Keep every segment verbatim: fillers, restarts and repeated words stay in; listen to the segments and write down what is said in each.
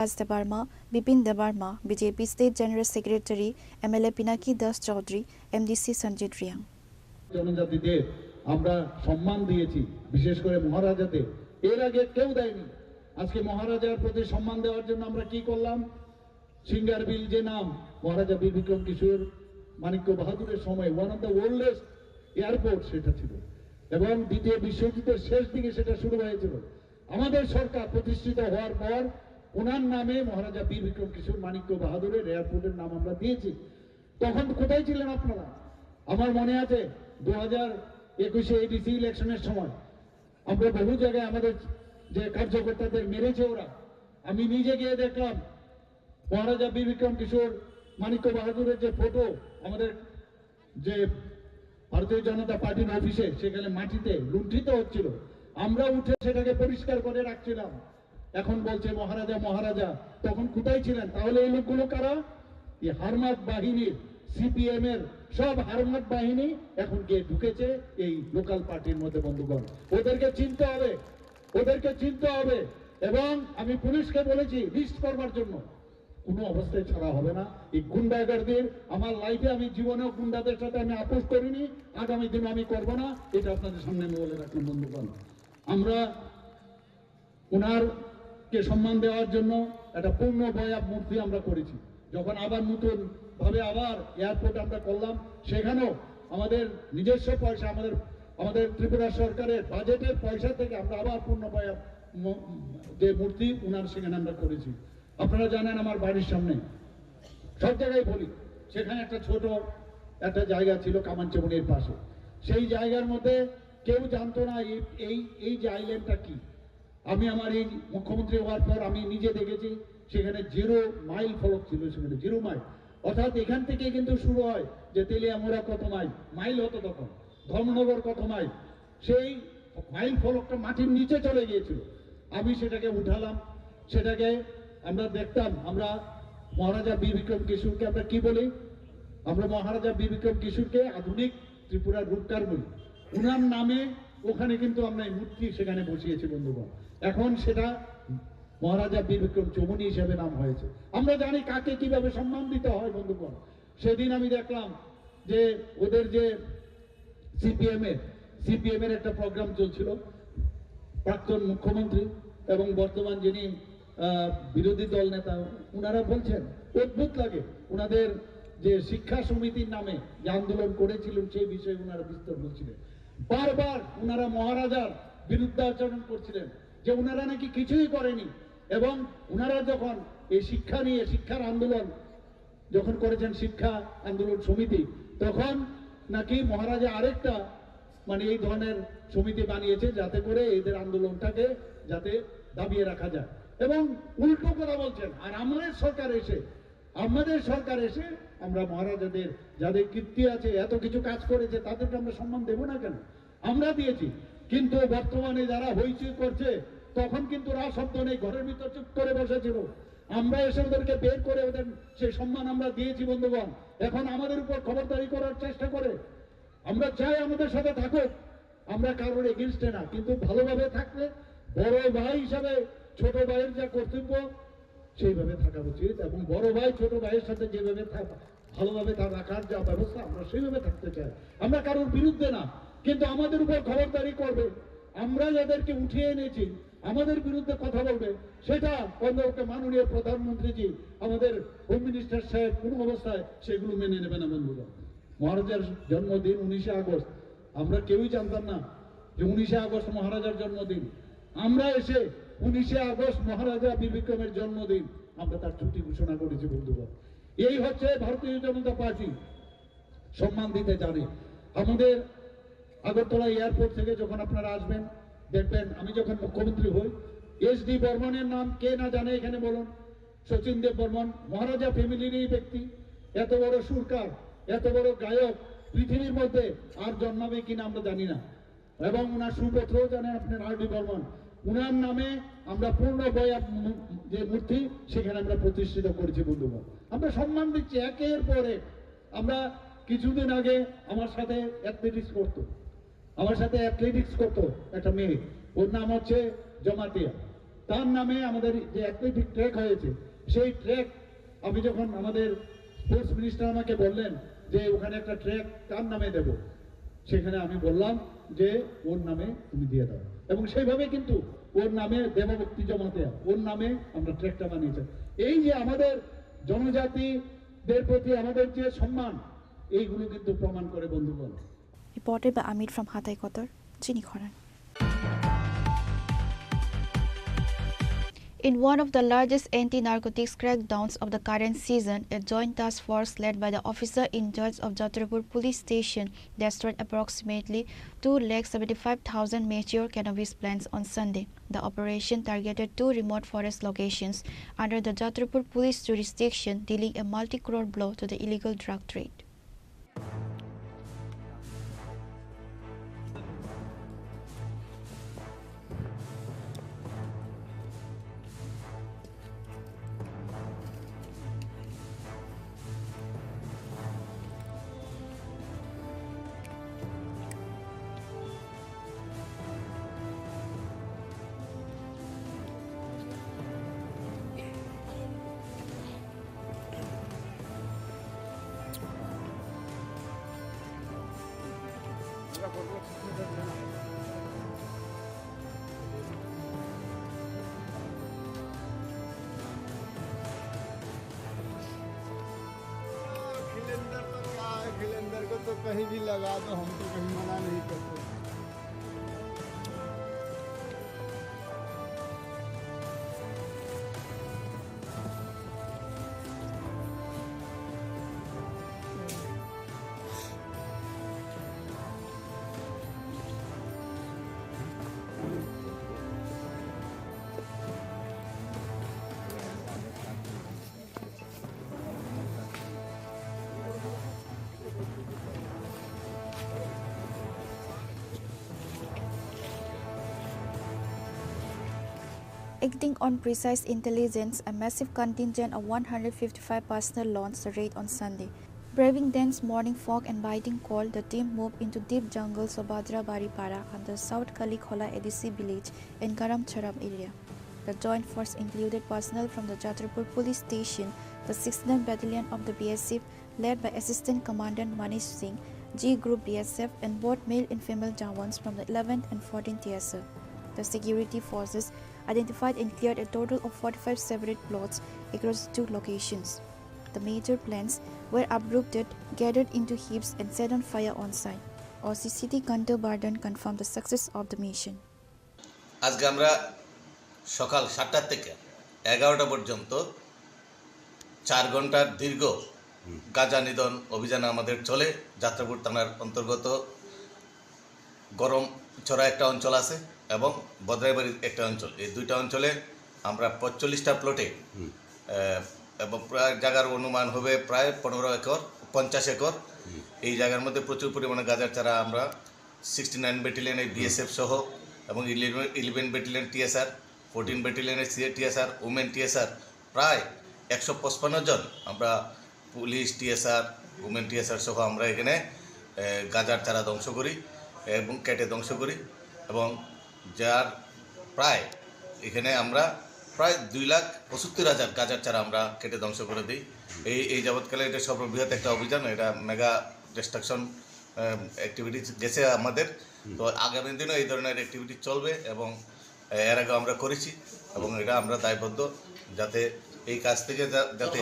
Raj Debbarma, Bipin Debbarma, B J P State General Secretary, M L A Pinaki Das Chaudhary, M D C Sanjit Riang. জনজাতিদের আমরা সম্মান দিয়েছি, বিশেষ করে মহারাজাদের। এর আগে কেউ দেয়নি। আজকে মহারাজার প্রতি সম্মান দেওয়ার জন্য আমরা কি করলাম? সিঙ্গার বিল, যে নাম মহারাজা বীর বিক্রম কিশোর মাণিক্য বাহাদুরের সময় one of the oldest airport সেটা ছিল, এবং দ্বিতীয় বিশ্বযুদ্ধের শেষ দিকে সেটা শুরু হয়েছিল। আমাদের সরকার প্রতিষ্ঠিত হওয়ার পর ওনার নামে মহারাজা বীর বিক্রম কিশোর মাণিক্য বাহাদুরের এয়ারপোর্টের নাম আমরা দিয়েছি। তখন কোথায় ছিলেন আপনারা? আমার মনে আছে, দু হাজার একুশে এডিসি ইলেকশনের সময় আমরা বহু জায়গায় আমাদের যে কার্যকর্তাদের মেরেছে ওরা। আমি নিজে গিয়ে দেখলাম মহারাজা বীর বিক্রম কিশোর মাণিক্য বাহাদুরের যে ফটো আমাদের যে ভারতীয় জনতা পার্টির অফিসে, সেখানে মাটিতে লুণ্ঠিত হচ্ছিল। আমরা উঠে সেটাকে পরিষ্কার করে রাখছিলাম। এখন বলছে মহারাজা, মহারাজা। তখন কোথায় ছিলেন? তাহলে এই লোকগুলো কারা? এই হারমাত বাহিনীর, সিপিএম এর সব হারমাত বাহিনী এখন গিয়ে ঢুকেছে এই লোকাল পার্টির মধ্যে, বন্ধুগণ। ওদেরকে চিনতে হবে, ওদেরকে চিনতে হবে। এবং আমি পুলিশকে বলেছি লিস্ট করবার জন্য, কোনো অবস্থায় ছাড়া হবে না। এই গুন্ডাগার্দির, আমার লাইফে আমি জীবনেও গুন্ডাদের সাথে আমি আপোষ করিনি, আগামী দিনও আমি করব না। এটা আপনাদের সামনে আমি বলে রাখলাম, বন্ধুগণ। আমরা ওনারকে সম্মান দেওয়ার জন্য একটা পূর্ণ বয়া মূর্তি আমরা করেছি। যখন আবার নতুন ভাবে আবার এয়ারপোর্ট আমরা করলাম, সেখানেও আমাদের নিজস্ব পয়সা, আমাদের আমাদের ত্রিপুরা সরকারের বাজেটের পয়সা থেকে আমরা আবার পূর্ণ বয়া ম- যে মূর্তি ওনার সেখানে আমরা করেছি। আপনারা জানেন আমার বাড়ির সামনে, সব জায়গায় বলি, সেখানে একটা ছোট একটা জায়গা ছিল কামানচেমনির পাশে। সেই জায়গার মধ্যে কেউ জানতো না এই এই এই যে আইল্যান্ডটা কি। আমি আমার এই মুখ্যমন্ত্রী হওয়ার পর আমি নিজে দেখেছি, সেখানে জিরো মাইল ফলক ছিল, সেখানে জিরো মাইল। অর্থাৎ এখান থেকে কিন্তু শুরু হয় যে তেলিয়ামুড়া কত মাইল, মাইল হতো তখন, ধর্মনগর কত মাইল, সেই মাইল ফলকটা মাটির নিচে চলে গিয়েছিল। আমি সেটাকে উঠালাম, সেটাকে আমরা দেখতাম, আমরা মহারাজা বীর বিক্রম কিশোরকে আমরা কি বলি? আমরা মহারাজা বীর বিক্রম কিশোরকে আধুনিক ত্রিপুরার রূপকার বলি। ওনার নামে ওখানে কিন্তু আমরা এই মূর্তি সেখানে বসিয়েছি, বন্ধুগণ। এখন সেটা মহারাজা বীর বিক্রম চৌমুহনী হিসেবে নাম হয়েছে। আমরা জানি কাকে কিভাবে সম্মান দিতে হয়, বন্ধুগণ। সেদিন আমি দেখলাম যে ওদের যে সিপিএম এর সিপিএম এর একটা প্রোগ্রাম চলছিল, প্রাক্তন মুখ্যমন্ত্রী এবং বর্তমান যিনি আহ, বিরোধী দল নেতা, ওনারা বলছেন, অদ্ভুত লাগে, ওনাদের যে শিক্ষা সমিতির নামে যে আন্দোলন করেছিলেন সেই বিষয়ে ওনারা বিস্তর বলছিলেন। বারবার ওনারা মহারাজার বিরুদ্ধাচরণ করছিলেন যে ওনারা নাকি কিছুই করেনি, এবং ওনারা যখন এই শিক্ষা নিয়ে, শিক্ষার আন্দোলন যখন করেছেন শিক্ষা আন্দোলন সমিতি, তখন নাকি মহারাজা আরেকটা মানে এই ধরনের সমিতি বানিয়েছে যাতে করে এদের আন্দোলনটাকে যাতে দাবিয়ে রাখা যায়, এবং উল্টো কথা বলছেন। আর আমাদের সরকার এসে, আমাদের সরকার এসে আমরা মহারাজাদের যাদের কীর্তি আছে, এত কিছু কাজ করেছে, তাদেরকে আমরা সম্মান দেব না কেন? আমরা দিয়েছি, কিন্তু বর্তমানে যারা হইচই করছে, তখন কিন্তু রা শব্দ নেই, ঘরের ভিতর চুপ করে বসেছিল। আমরা এসে ওদেরকে বের করে ওদের সেই সম্মান আমরা দিয়েছি, বন্ধুগণ। এখন আমাদের উপর খবরদারি করার চেষ্টা করে। আমরা চাই আমাদের সাথে থাকুক, আমরা কারোর এগেনস্টে না, কিন্তু ভালোভাবে থাকলে বড় ভাই হিসাবে ছোট ভাইয়ের যা কর্তব্য সেইভাবে থাকা উচিত, এবং বড় ভাই ছোট ভাইয়ের সাথে যেভাবে থাকা, ভালোভাবে তার রাখার যা ব্যবস্থা, আমরা সেইভাবে থাকতে চাই। আমরা কারোর বিরুদ্ধে না, কিন্তু আমাদের উপর খবরদারি করবে। আমরা যাদেরকে উঠিয়ে এনেছি, আমাদের বিরুদ্ধে কথা বলবে, সেটা অন্তত মাননীয় প্রধানমন্ত্রীজি, আমাদের হোম মিনিস্টার সাহেব কোনো অবস্থায় সেগুলো মেনে নেবে না, বন্ধুরা। মহারাজার জন্মদিন উনিশে আগস্ট, আমরা কেউই জানতাম না যে উনিশে আগস্ট মহারাজার জন্মদিন। আমরা এসে উনিশে আগস্ট মহারাজা বীর বিক্রমের জন্মদিন, আমরা তার ছুটি ঘোষণা করেছি, বন্ধুগণ। এই হচ্ছে ভারতীয় জনতা পার্টি, সম্মান দিতে জানে। আমাদের আগরতলা এয়ারপোর্ট থেকে যখন আপনারা আসবেন, দেখবেন আমি যখন মুখ্যমন্ত্রী হই, এস ডি বর্মনের নাম কে না জানে এখানে বলুন। শচীন দেব বর্মন মহারাজা ফ্যামিলির এই ব্যক্তি, এত বড় সুরকার, এত বড় গায়ক, পৃথিবীর মধ্যে আর জন্মাবে কিনা আমরা জানি না। এবং ওনার সুপুত্রও জানেন আপনার আর ডি বর্মন, ওনার নামে আমরা পূর্ণ বয়া মু- যে মূর্তি সেখানে আমরা প্রতিষ্ঠিত করেছি, বন্ধুগণ। আমরা সম্মান দিচ্ছি একের পর এক। আমরা কিছুদিন আগে আমার সাথে অ্যাথলেটিক্স করতো, আমার সাথে অ্যাথলেটিক্স করতো একটা মেয়ে, ওর নাম হচ্ছে জমাতিয়া। তার নামে আমাদের যে অ্যাথলেটিক ট্র্যাক হয়েছে, সেই ট্র্যাক আমি যখন, আমাদের স্পোর্টস মিনিস্টার আমাকে বললেন যে ওখানে একটা ট্র্যাক কার নামে দেব, সেখানে আমি বললাম যে ওর নামে তুমি দিয়ে দাও, এবং সেইভাবে কিন্তু ওর নামে দেবভক্তি জমাতে, ওর নামে আমরা ট্র্যাকটা বানিয়েছি। এই যে আমাদের জনজাতিদের প্রতি আমাদের যে সম্মান, এইগুলো কিন্তু প্রমাণ করে, বন্ধুগণ। Reported by Amit from Hatai Kotor, Chini Khorang. In one of the largest anti-narcotics crackdowns of the current season, a joint task force led by the officer in charge of Jatrapur Police Station destroyed approximately two lakh seventy-five thousand mature cannabis plants on Sunday. The operation targeted two remote forest locations under the Jatrapur Police jurisdiction, dealing a multi-crore blow to the illegal drug trade. खिलेंदर तो क्या है, खिलेंदर को तो कहीं भी लगा दो, हम तो कहीं मना नहीं करते। Acting on precise intelligence, a massive contingent of one hundred fifty-five personnel launched the raid on Sunday. Braving dense morning fog and biting cold, the team moved into deep jungles of Badrabari Para under South Kalikhola A D C village in Garam Charam area. The joint force included personnel from the Jatrapur Police Station, the sixty-ninth Battalion of the B S F, led by Assistant Commandant Manish Singh, G Group B S F, and both male and female jawans from the eleventh and fourteenth T S F. The security forces identified and cleared a total of forty-five separate plots across two locations. The major plants were uprooted, gathered into heaps, and set on fire on site. O C City Kanto Bardan confirmed the success of the mission. আজকে আমরা সকাল সাতটা থেকে এগারোটা পর্যন্ত চার ঘন্টার দীর্ঘ গাঁজা নিধন অভিযান আমাদের চলে। যাত্রাপুর থানার অন্তর্গত গরমছড়া একটা অঞ্চল আছে এবং বদরাইবাড়ি একটা অঞ্চল, এই দুইটা অঞ্চলে আমরা পঁয়তাল্লিশটা প্লটে, আহ, এবং প্রায় জায়গার অনুমান হবে প্রায় পনেরো একর, পঞ্চাশ একর। এই জায়গার মধ্যে প্রচুর পরিমাণে গাঁজার চারা আমরা সিক্সটি নাইন ব্যাটালিয়ন, এই বিএসএফ সহ, এবং eleven, eleven battalion TSR, fourteen ব্যাটালিয়নের সিএ টিএসআর, উমেন টিএসআর, প্রায় একশো পঁচপান্ন জন আমরা পুলিশ টিএসআর, উমেন টিএসআর সহ আমরা এখানে, এ, গাঁজার চারা ধ্বংস করি এবং কেটে ধ্বংস করি, এবং যার প্রায় এখানে আমরা প্রায় দুই লাখ পঁচাত্তর হাজার গাঁজার চারা আমরা কেটে ধ্বংস করে দিই। এই, এই যাবৎকালে এটা সর্ববৃহৎ একটা অভিযান, এটা মেগা ডিস্ট্রাকশন, আহ, অ্যাক্টিভিটিস গেছে আমাদের। তো আগামী দিনও এই ধরনের অ্যাক্টিভিটি চলবে এবং, আহ, এর আগেও আমরা করেছি এবং এটা আমরা দায়বদ্ধ যাতে এই কাজ থেকে যা-, যাতে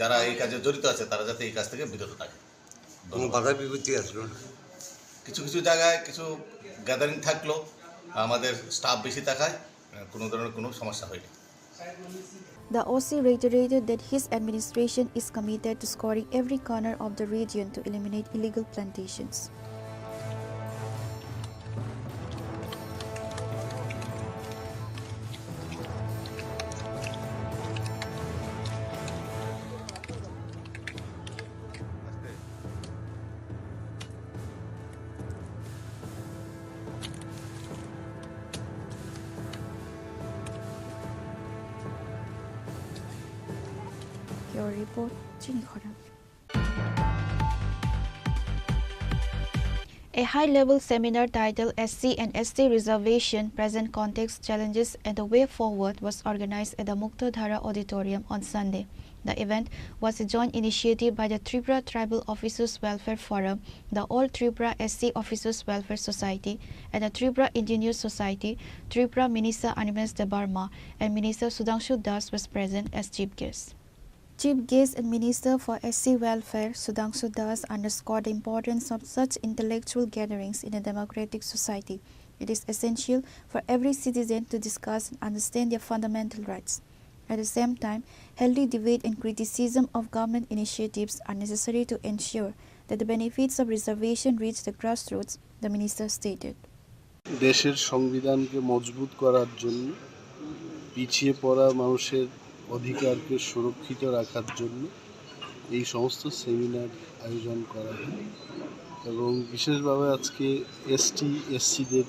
যারা এই কাজে জড়িত আছে তারা যাতে এই কাজ থেকে বিরত থাকে। কোনো বাধা বিপত্তি আসলো না? কিছু কিছু জায়গায় কিছু গ্যাদারিং থাকলো, আমাদের স্টাফ বেশি থাকায়, আহ, কোনো ধরনের কোনো সমস্যা হয়নি। The O C reiterated that his administration is committed to scouring every corner of the region to eliminate illegal plantations. Your report, Chini Khorang. A high-level seminar titled S C and S T Reservation, Present Context, Challenges and the Way Forward was organized at the Muktadhara Auditorium on Sunday. The event was a joint initiative by the Tripura Tribal Officers Welfare Forum, the All Tripura S C Officers Welfare Society, and the Tripura Engineers Society. Tripura Minister Animesh Debbarma and Minister Sudhanshu Das was present as chief guest. Chief Guest and Minister for S C Welfare, Sudhanshu Das, underscored the importance of such intellectual gatherings in a democratic society. It is essential for every citizen to discuss and understand their fundamental rights. At the same time, healthy debate and criticism of government initiatives are necessary to ensure that the benefits of reservation reach the grassroots, the minister stated. দেশের সংবিধানকে মজবুত করার জন্য, পিছিয়ে পড়া মানুষের অধিকারকে সুরক্ষিত রাখার জন্য এই সমস্ত সেমিনার আয়োজন করা হয়। এবং বিশেষভাবে আজকে এসটি, এসসিদের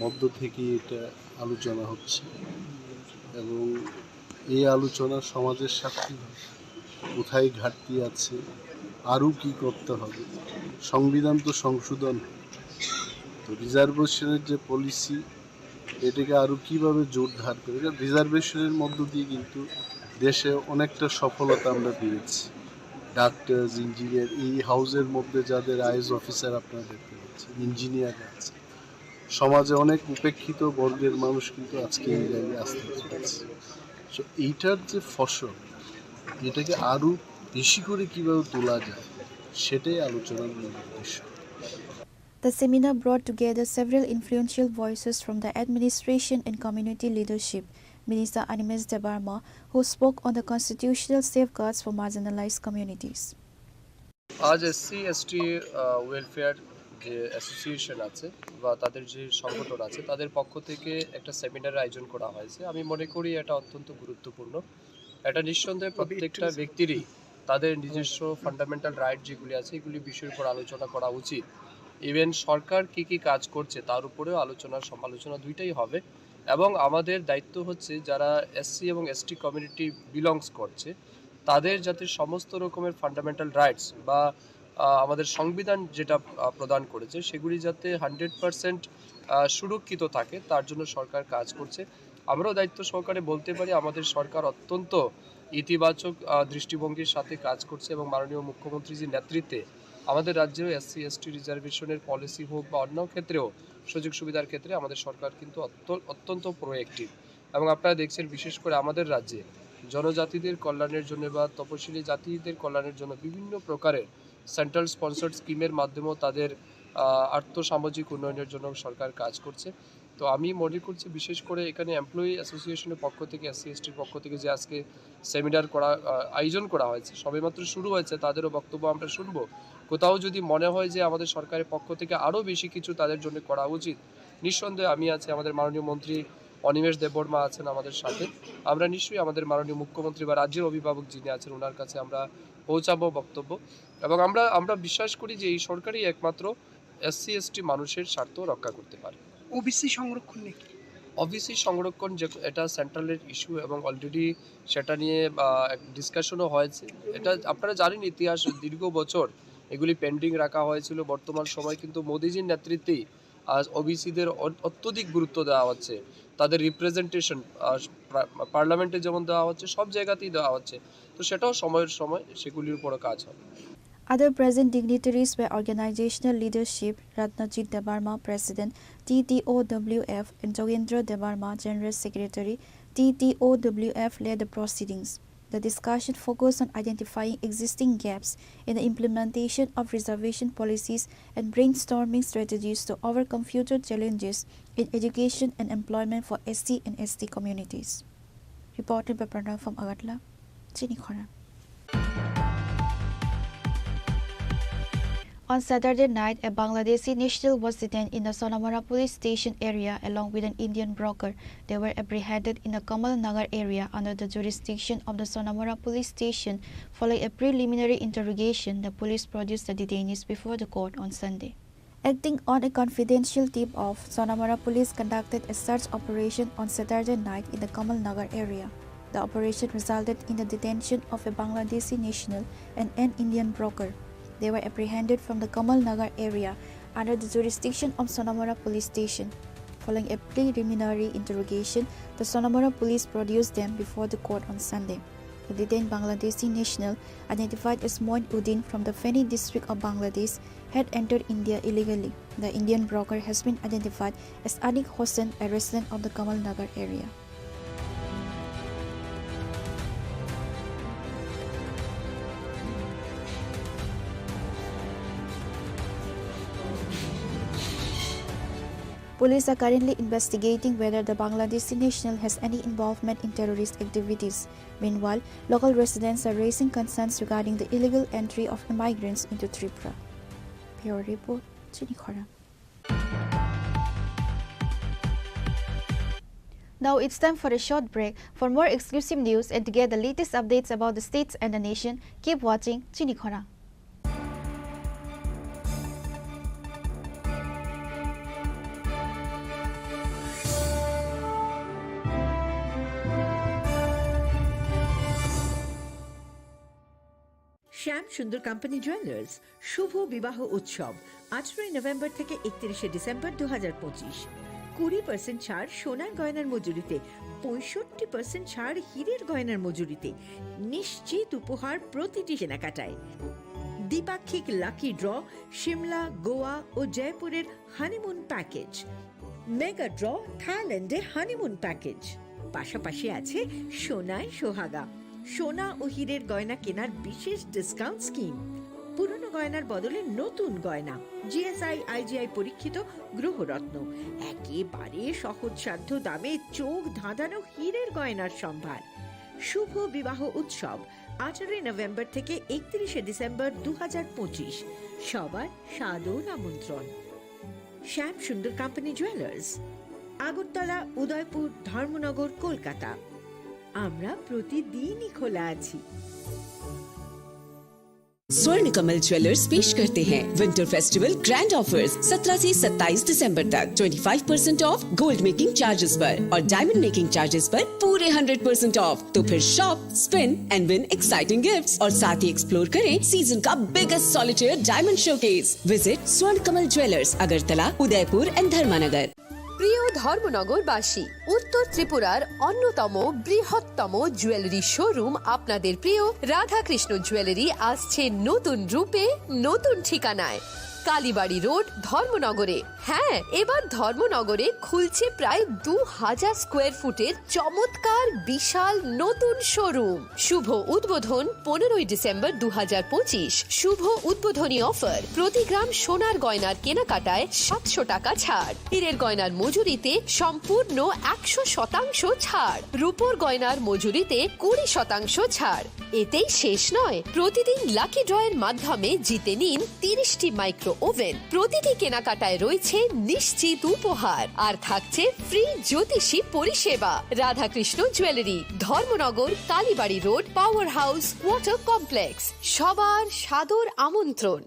মধ্য থেকে এটা আলোচনা হচ্ছে এবং এই আলোচনা সমাজের স্বার্থে হবে, কোথায় ঘাটতি আছে, আরও কি করতে হবে। সংবিধান তো সংশোধন, তো রিজার্ভেশনের যে পলিসি, এটাকে আরও কীভাবে জোরদার করে, কারণ রিজার্ভেশনের মধ্য দিয়ে কিন্তু দেশে অনেকটা সফলতা আমরা পেয়েছি। ডাক্তার, ইঞ্জিনিয়ার, এই হাউজের মধ্যে যাদের আইএস অফিসার আপনারা দেখতে পাচ্ছেন, ইঞ্জিনিয়ার আছে, সমাজে অনেক উপেক্ষিত বর্গের মানুষ কিন্তু আজকে এই জায়গায় আসতে পেরেছে। তো এইটার যে ফসল, এটাকে আরও বেশি করে কীভাবে তোলা যায়, সেটাই আলোচনার মূল উদ্দেশ্য। The seminar brought together several influential voices from the administration and community leadership. Minister Animesh Debbarma, who spoke on the constitutional safeguards for marginalized communities. আজ এসসি এসটি ওয়েলফেয়ার যে অ্যাসোসিয়েশন আছে বা তাদের যে সংগঠন আছে, তাদের পক্ষ থেকে একটা সেমিনার আয়োজন করা হয়েছে। আমি মনে করি এটা অত্যন্ত গুরুত্বপূর্ণ। এটা নিঃসন্দেহে প্রত্যেকটা ব্যক্তিরই তাদের নিজস্ব ফান্ডামেন্টাল রাইট যেগুলি আছে, এগুলি বিষয়ের উপর আলোচনা করা উচিত। ইভেন সরকার কি কি কাজ করছে, তার উপরেও আলোচনা সমালোচনা দুইটাই হবে। এবং আমাদের দায়িত্ব হচ্ছে যারা এসসি এবং এসটি কমিউনিটি বিলংস করছে, তাদের যাতে সমস্ত রকমের ফান্ডামেন্টাল রাইটস বা, আহ, আমাদের সংবিধান যেটা, আহ, প্রদান করেছে, সেগুলি যাতে হান্ড্রেড পার্সেন্ট, আহ, সুরক্ষিত থাকে, তার জন্য সরকার কাজ করছে। আমরাও দায়িত্ব সহকারে বলতে পারি, আমাদের সরকার অত্যন্ত ইতিবাচক, আহ, দৃষ্টিভঙ্গির সাথে কাজ করছে এবং মাননীয় মুখ্যমন্ত্রীজির নেতৃত্বে আমাদের রাজ্যেও এসসি এসটি রিজার্ভেশনের পলিসি হোক বা অন্য ক্ষেত্রেও সুযোগ সুবিধার ক্ষেত্রে আমাদের সরকার কিন্তু অত্য-, অত্যন্ত প্রোঅ্যাক্টিভ। এবং আপনারা দেখছেন, বিশেষ করে আমাদের রাজ্যে জনজাতিদের কল্যাণের জন্য বা তপশিলি জাতিদের কল্যাণের জন্য বিভিন্ন প্রকারের সেন্ট্রাল স্পন্সর্ড স্কিমের মাধ্যমেও তাদের, আহ, আর্থ সামাজিক উন্নয়নের জন্য সরকার কাজ করছে। তো আমি মনে করছি, বিশেষ করে এখানে এমপ্লয়ি অ্যাসোসিয়েশনের পক্ষ থেকে, এসসি এসটির পক্ষ থেকে যে আজকে সেমিনার করা, আহ, আয়োজন করা হয়েছে, সবেমাত্র শুরু হয়েছে, তাদেরও বক্তব্য আমরা শুনবো। কোথাও যদি মনে হয় যে আমাদের সরকারের পক্ষ থেকে আরও বেশি কিছু তাদের জন্য করা উচিত, নিঃসন্দেহে আমি আছি, আমাদের মাননীয় মন্ত্রী অনিমেষ দেববর্মা আছেন আমাদের সাথে। আমরা নিশ্চয়ই আমাদের মাননীয় মুখ্যমন্ত্রী বা রাজ্যের অভিভাবক যিনি আছেন, ওনার কাছে আমরা পৌঁছাবো বক্তব্য। এবং আমরা, আমরা বিশ্বাস করি যে এই সরকারই একমাত্র এসসি এসটি মানুষের স্বার্থ রক্ষা করতে পারে। ওবিসি সংরক্ষণ নিয়ে কি? ওবিসি সংরক্ষণ যে এটা সেন্ট্রালের ইস্যু এবং অলরেডি সেটা নিয়ে, আহ, এক ডিসকাশনও হয়েছে। এটা আপনারা জানেন, ইতিহাস দীর্ঘ বছর এগুলি পেন্ডিং রাখা হয়েছিল। বর্তমান সময় কিন্তু মোদিজির নেতৃত্বেই আজ ওবিসিদের অ-, অত্যধিক গুরুত্ব দেওয়া হচ্ছে, তাদের রিপ্রেজেন্টেশন, আহ, প্রা-, পার্লামেন্টে যেমন দেওয়া হচ্ছে, সব জায়গাতেই দেওয়া হচ্ছে। তো সেটাও সময়ের সময় সেগুলির উপরও কাজ হবে। Other present dignitaries were organizational leadership, Ratnajit Debbarma, President, T T O W F, and Jogendra Debbarma, General Secretary, T T O W F, led the proceedings. The discussion focused on identifying existing gaps in the implementation of reservation policies and brainstorming strategies to overcome future challenges in education and employment for S C and S T communities. Reported by Pranav from Agartala. Chini Khorang. On Saturday night, a Bangladeshi national was detained in the Sonamara police station area along with an Indian broker. They were apprehended in the Kamal Nagar area under the jurisdiction of the Sonamara police station. Following a preliminary interrogation, the police produced the detainees before the court on Sunday. Acting on a confidential tip-off, Sonamara police conducted a search operation on Saturday night in the Kamal Nagar area. The operation resulted in the detention of a Bangladeshi national and an Indian broker. They were apprehended from the Kamal Nagar area under the jurisdiction of Sonamora Police Station. Following a preliminary interrogation, the Sonamora police produced them before the court on Sunday. The detained Bangladeshi national, identified as Moin Uddin from the Feni district of Bangladesh, had entered India illegally. The Indian broker has been identified as Anik Hossain, a resident of the Kamal Nagar area. Police are currently investigating whether the Bangladeshi national has any involvement in terrorist activities. Meanwhile, local residents are raising concerns regarding the illegal entry of immigrants into Tripura. Bureau Report, Chini Khorang. Now it's time for a short break. For more exclusive news and to get the latest updates about the states and the nation, keep watching Chini Khorang. শ্যাম সুন্দর company jewellers শুভ বিবাহ উৎসব আঠারোই নভেম্বর থেকে একত্রিশে ডিসেম্বর দু হাজার পঁচিশ। কুড়ি পার্সেন্ট ছাড় সোনার গয়নার মজুরিতে, পঁয়ষট্টি পার্সেন্ট ছাড় হীরের গয়নার মজুরিতে, নিশ্চিত উপহার প্রতিটি কেনাকাটায়। দ্বিপাক্ষিক লাকি ড্র, সিমলা, গোয়া ও জয়পুরের হানিমুন প্যাকেজ, মেগা ড্র, থাইল্যান্ডে হানিমুন প্যাকেজ। পাশাপাশি আছে সোনায় সোহাগা, সোনা ও হীরের গয়না কেনার বিশেষ ডিসকাউন্ট স্কিম, পুরনো গয়নার বদলে নতুন গয়না, জিএসআই আইজিআই পরীক্ষিত গ্রহরত্ন, একেবারে সহজসাধ্য দামে চোখ ধাঁধানো হীরের গয়নার সম্ভার। শুভ বিবাহ উৎসব আঠারোই নভেম্বর থেকে একত্রিশে ডিসেম্বর দু হাজার পঁচিশ। সবার সাদর আমন্ত্রণ। শ্যাম সুন্দর কোম্পানি জুয়েলার্স, আগরতলা, উদয়পুর, ধর্মনগর, কলকাতা। আমরা প্রতিদিনই খোলা আছি। स्वर्ण कमल ज्वेलर्स पेश करते हैं विंटर फेस्टिवल ग्रैंड ऑफर्स। सत्रह से सत्ताईस दिसंबर तक twenty five percent of gold making charges पर और डायमंड मेकिंग चार्जेस पर पूरे हंड्रेड परसेंट ऑफ। तो फिर shop, spin and win exciting gifts और साथ ही एक्सप्लोर करें सीजन का biggest solitaire diamond showcase. Visit स्वर्ण कमल ज्वेलर्स, अगरतला, उदयपुर एंड धर्मानगर। প্রিয় ধর্মনগরবাসী, উত্তর ত্রিপুরার অন্যতম বৃহত্তম জুয়েলারি শোরুম আপনাদের প্রিয় রাধাকৃষ্ণ জুয়েলারি আসছে নতুন রূপে, নতুন ঠিকানায়, কালীবাড়ি রোড, ধর্মনগরে। হ্যাঁ, এবার ধর্মনগরে খুলছে প্রায় দু হাজার স্কোয়ার ফুটের চমৎকার বিশাল নতুন শোরুম। শুভ উদ্বোধন পনেরোই ডিসেম্বর দু হাজার পঁচিশ। শুভ উদ্বোধনী অফার, প্রতি গ্রাম সোনার গয়নার কেনাকাটায় সাতশো টাকা ছাড়, হীরের গয়নার মজুরিতে সম্পূর্ণ একশো শতাংশ ছাড়, রূপোর গয়নার মজুরিতে কুড়ি শতাংশ ছাড়। এতেই শেষ নয়, প্রতিদিন লাকি ড্রয়ের মাধ্যমে জিতে নিন তিরিশটি মাইক্রো ওভেন। প্রতিটি কেনাকাটায় রয়েছে নিশ্চিত উপহার, আর থাকছে ফ্রি জ্যোতিষী পরিষেবা। Radhakrishna jewellery, Dharmanagar, Kalibari road, power house, water complex. সবার সাদর আমন্ত্রণ।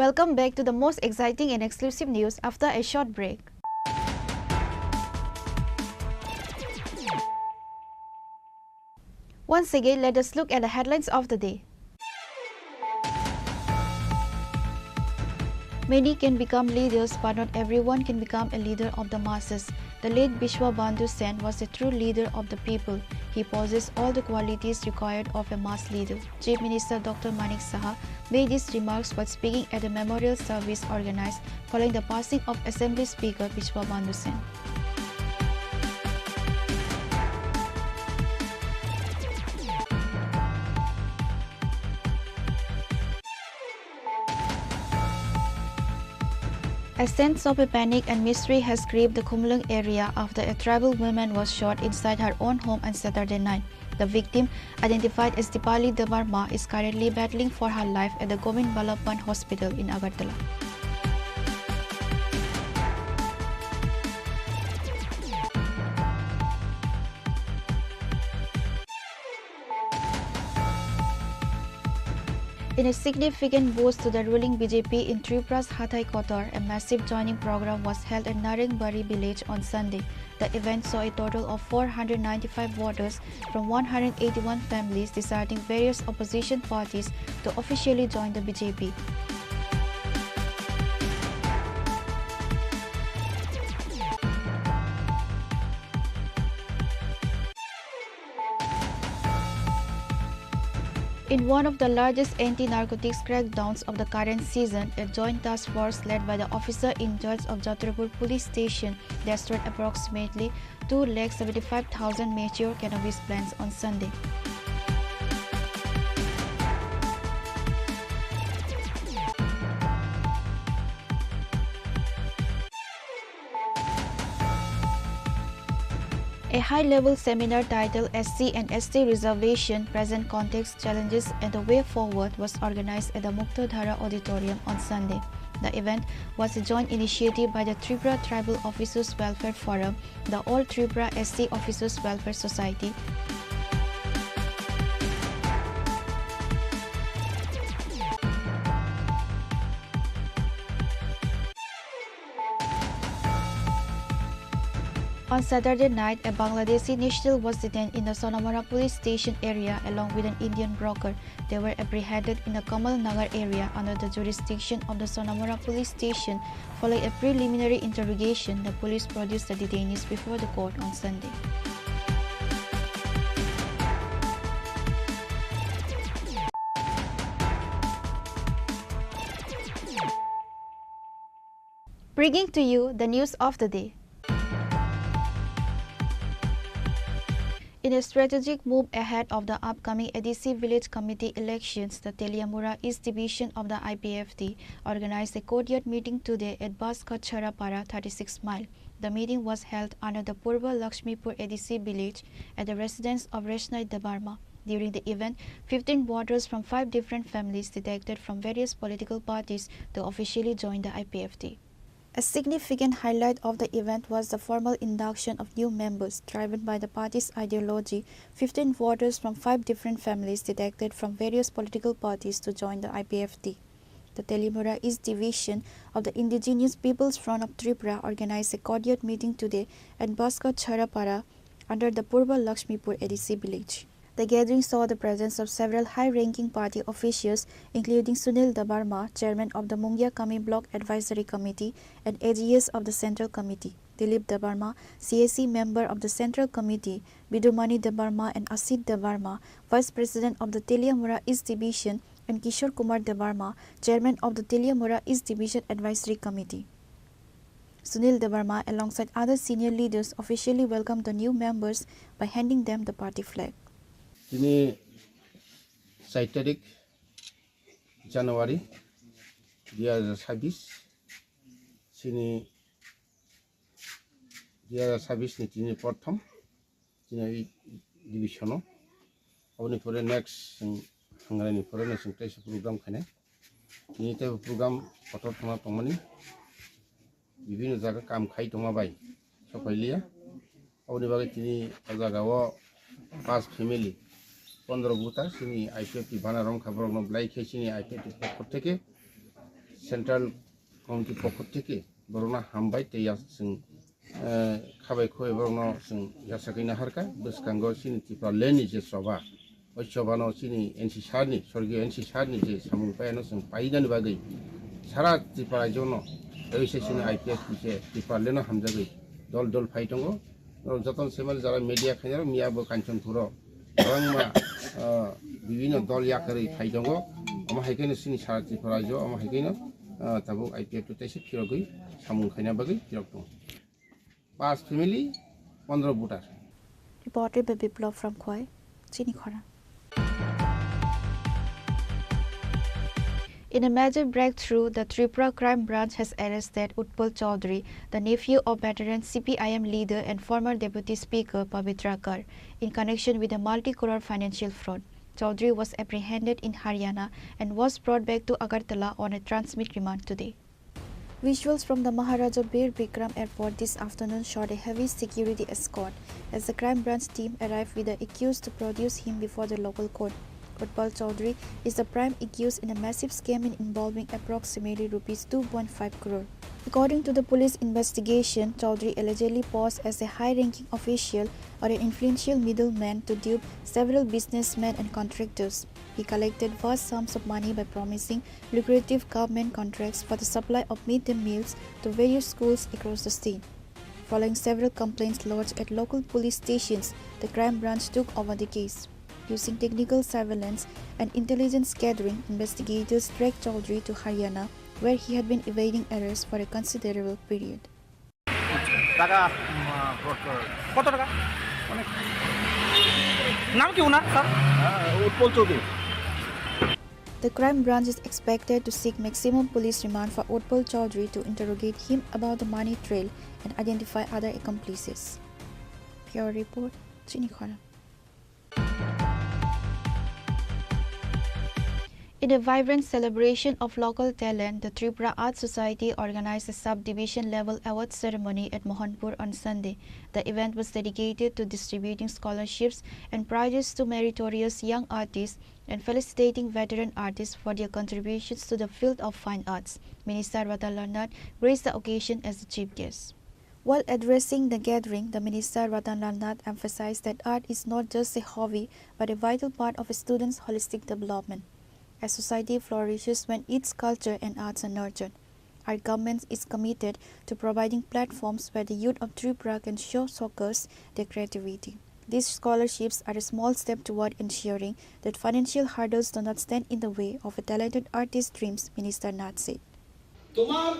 Welcome back to the most exciting and exclusive news after a short break. Once again, let us look at the headlines of the day. Many can become leaders, but not everyone can become a leader of the masses. The late Bishwa Bandhu Sen was a true leader of the people. He possessed all the qualities required of a mass leader. Chief Minister Doctor Manik Saha made these remarks while speaking at a memorial service organized following the passing of Assembly Speaker Bishwa Bandhu Sen. A sense of a panic and mystery has gripped the Khumulwng area after a tribal woman was shot inside her own home on Saturday night. The victim, identified as Dipali Debbarma, is currently battling for her life at the Govind Ballabh Pant Hospital in Agartala. In a significant boost to the ruling B J P in Tripura's Hathai Kotor, a massive joining program was held at Narengbari village on Sunday. The event saw a total of four hundred ninety-five voters from one hundred eighty-one families deciding various opposition parties to officially join the B J P. In one of the largest anti-narcotics crackdowns of the current season, a joint task force led by the officer in charge of Jatrapur Police Station destroyed approximately two lakh seventy-five thousand mature cannabis plants on Sunday. A high-level seminar titled S C and S T Reservation, Present Context, Challenges and the Way Forward was organized at the Muktadhara Auditorium on Sunday. The event was a joint initiative by the Tripura Tribal Officers Welfare Forum, the All Tripura S T Officers Welfare Society, On Saturday night, a Bangladeshi national was detained in the Sonamora police station area along with an Indian broker. They were apprehended in the Kamal Nagar area under the jurisdiction of the Sonamora police station. Following a preliminary interrogation, the police produced the detainees before the court on Sunday. Bringing to you the news of the day. In a strategic move ahead of the upcoming A D C Village Committee elections, the Teliamura East Division of the I P F T organized a courtyard meeting today at Baskachhara Para, thirty-six mile. The meeting was held under the Purba Lakshmipur A D C village at the residence of Reshnai Debbarma. During the event, fifteen voters from five different families defected from various political parties to officially join the I P F T. A significant highlight of the event was the formal induction of new members. Driven by the party's ideology, fifteen voters from five different families defected from various political parties to join the I P F T. The Teliamura East Division of the Indigenous People's Front of Tripura organized a courtyard meeting today at Baskachhara Para under the Purba Lakshmipur A D C village. The gathering saw the presence of several high-ranking party officials, including Sunil Debbarma, chairman of the Mungiakami Block Advisory Committee and A G S of the Central Committee, Dilip Debbarma, C A C member of the Central Committee, Bidumani Debbarma and Asit Debbarma, vice president of the Teliamura East Division, and Kishore Kumar Debbarma, chairman of the Teliamura East Division Advisory Committee. Sunil Debbarma, alongside other senior leaders, officially welcomed the new members by handing them the party flag. Tini char tarik January dui hajar chhabbish, chini dui hajar chhabbish ni tini prothom, chini division o. Aboni pore next chwng Hangraini pore no chwng teisa program khainai. Tini teibo program kotor thangna tongmani. Bibino jaga kam khai tongma bai sokhailiya. Aboni bagwi tini o jaga o pas family, pondro voter chini I P F T bana romkha borokno belai khe chini I P F T pokho theke, Central Committee pokho theke borokno hambai tei ya chwng, eh, khabai khoi borokno chwng yasakwi naharkha. Bwskango chini Tipraland ni je choba, o chobano chini N C sir ni, sorgiyo N C sir ni je samung paiyano chwng painani bagwi sara Tripura rajyono, tei se chini I P F T se Tipraland no hamjagwi dol dol phai tongo. Norok jotono saiman jara media khainaro miya bo Kanchanpuro kwbangma, ah, bibino dol yakarwi phai tongo. Omo hai kheno chini sara Tripura rajyo, omo hai kheno, ah, tabuk I P F T teisa phirogwi samung khaina bagwi phirok tongo. Pas family, pondro voter. Reported by Biplab from Khowai, Chini Khorang. In a major breakthrough, the Tripura Crime Branch has arrested Utpal Chaudhary, the nephew of veteran C P I M leader and former Deputy Speaker Pabitra Kar, in connection with a multi-crore financial fraud. Chaudhary was apprehended in Haryana and was brought back to Agartala on a transmit remand today. Visuals from the Maharaja Bir Bikram Airport this afternoon showed a heavy security escort as the crime branch team arrived with the accused to produce him before the local court. Utpal Chaudhary is the prime accused in a massive scam in involving approximately rupees two point five crore. According to the police investigation, Chaudhary allegedly posed as a high-ranking official or an influential middleman to dupe several businessmen and contractors. He collected vast sums of money by promising lucrative government contracts for the supply of midday meals to various schools across the state. Following several complaints lodged at local police stations, the crime branch took over the case. Using technical surveillance and intelligence gathering, investigators tracked Chaudhary to Haryana, where he had been evading arrest for a considerable period. টাকা উম, ফ্রড করা হয়েছে। কত টাকা? অনেক। নাম কি ওনার, স্যার? হ্যাঁ, উৎপল Chowdhury. The crime branch is expected to seek maximum police remand for Utpal Chaudhary to interrogate him about the money trail and identify other accomplices. Bureau report, Chini Khorang. In a vibrant celebration of local talent, the Tripura Art Society organized a subdivision level award ceremony at Mohanpur on Sunday. The event was dedicated to distributing scholarships and prizes to meritorious young artists and felicitating veteran artists for their contributions to the field of fine arts. Minister Ratan Lal Nath graced the occasion as the chief guest. While addressing the gathering, the Minister Ratan Lal Nath emphasized that art is not just a hobby but a vital part of a student's holistic development. A society flourishes when its culture and arts are nurtured. Our government is committed to providing platforms where the youth of Tripura can show showcase their creativity. These scholarships are a small step toward ensuring that financial hurdles do not stand in the way of a talented artist's dreams, Minister Nath said. তোমার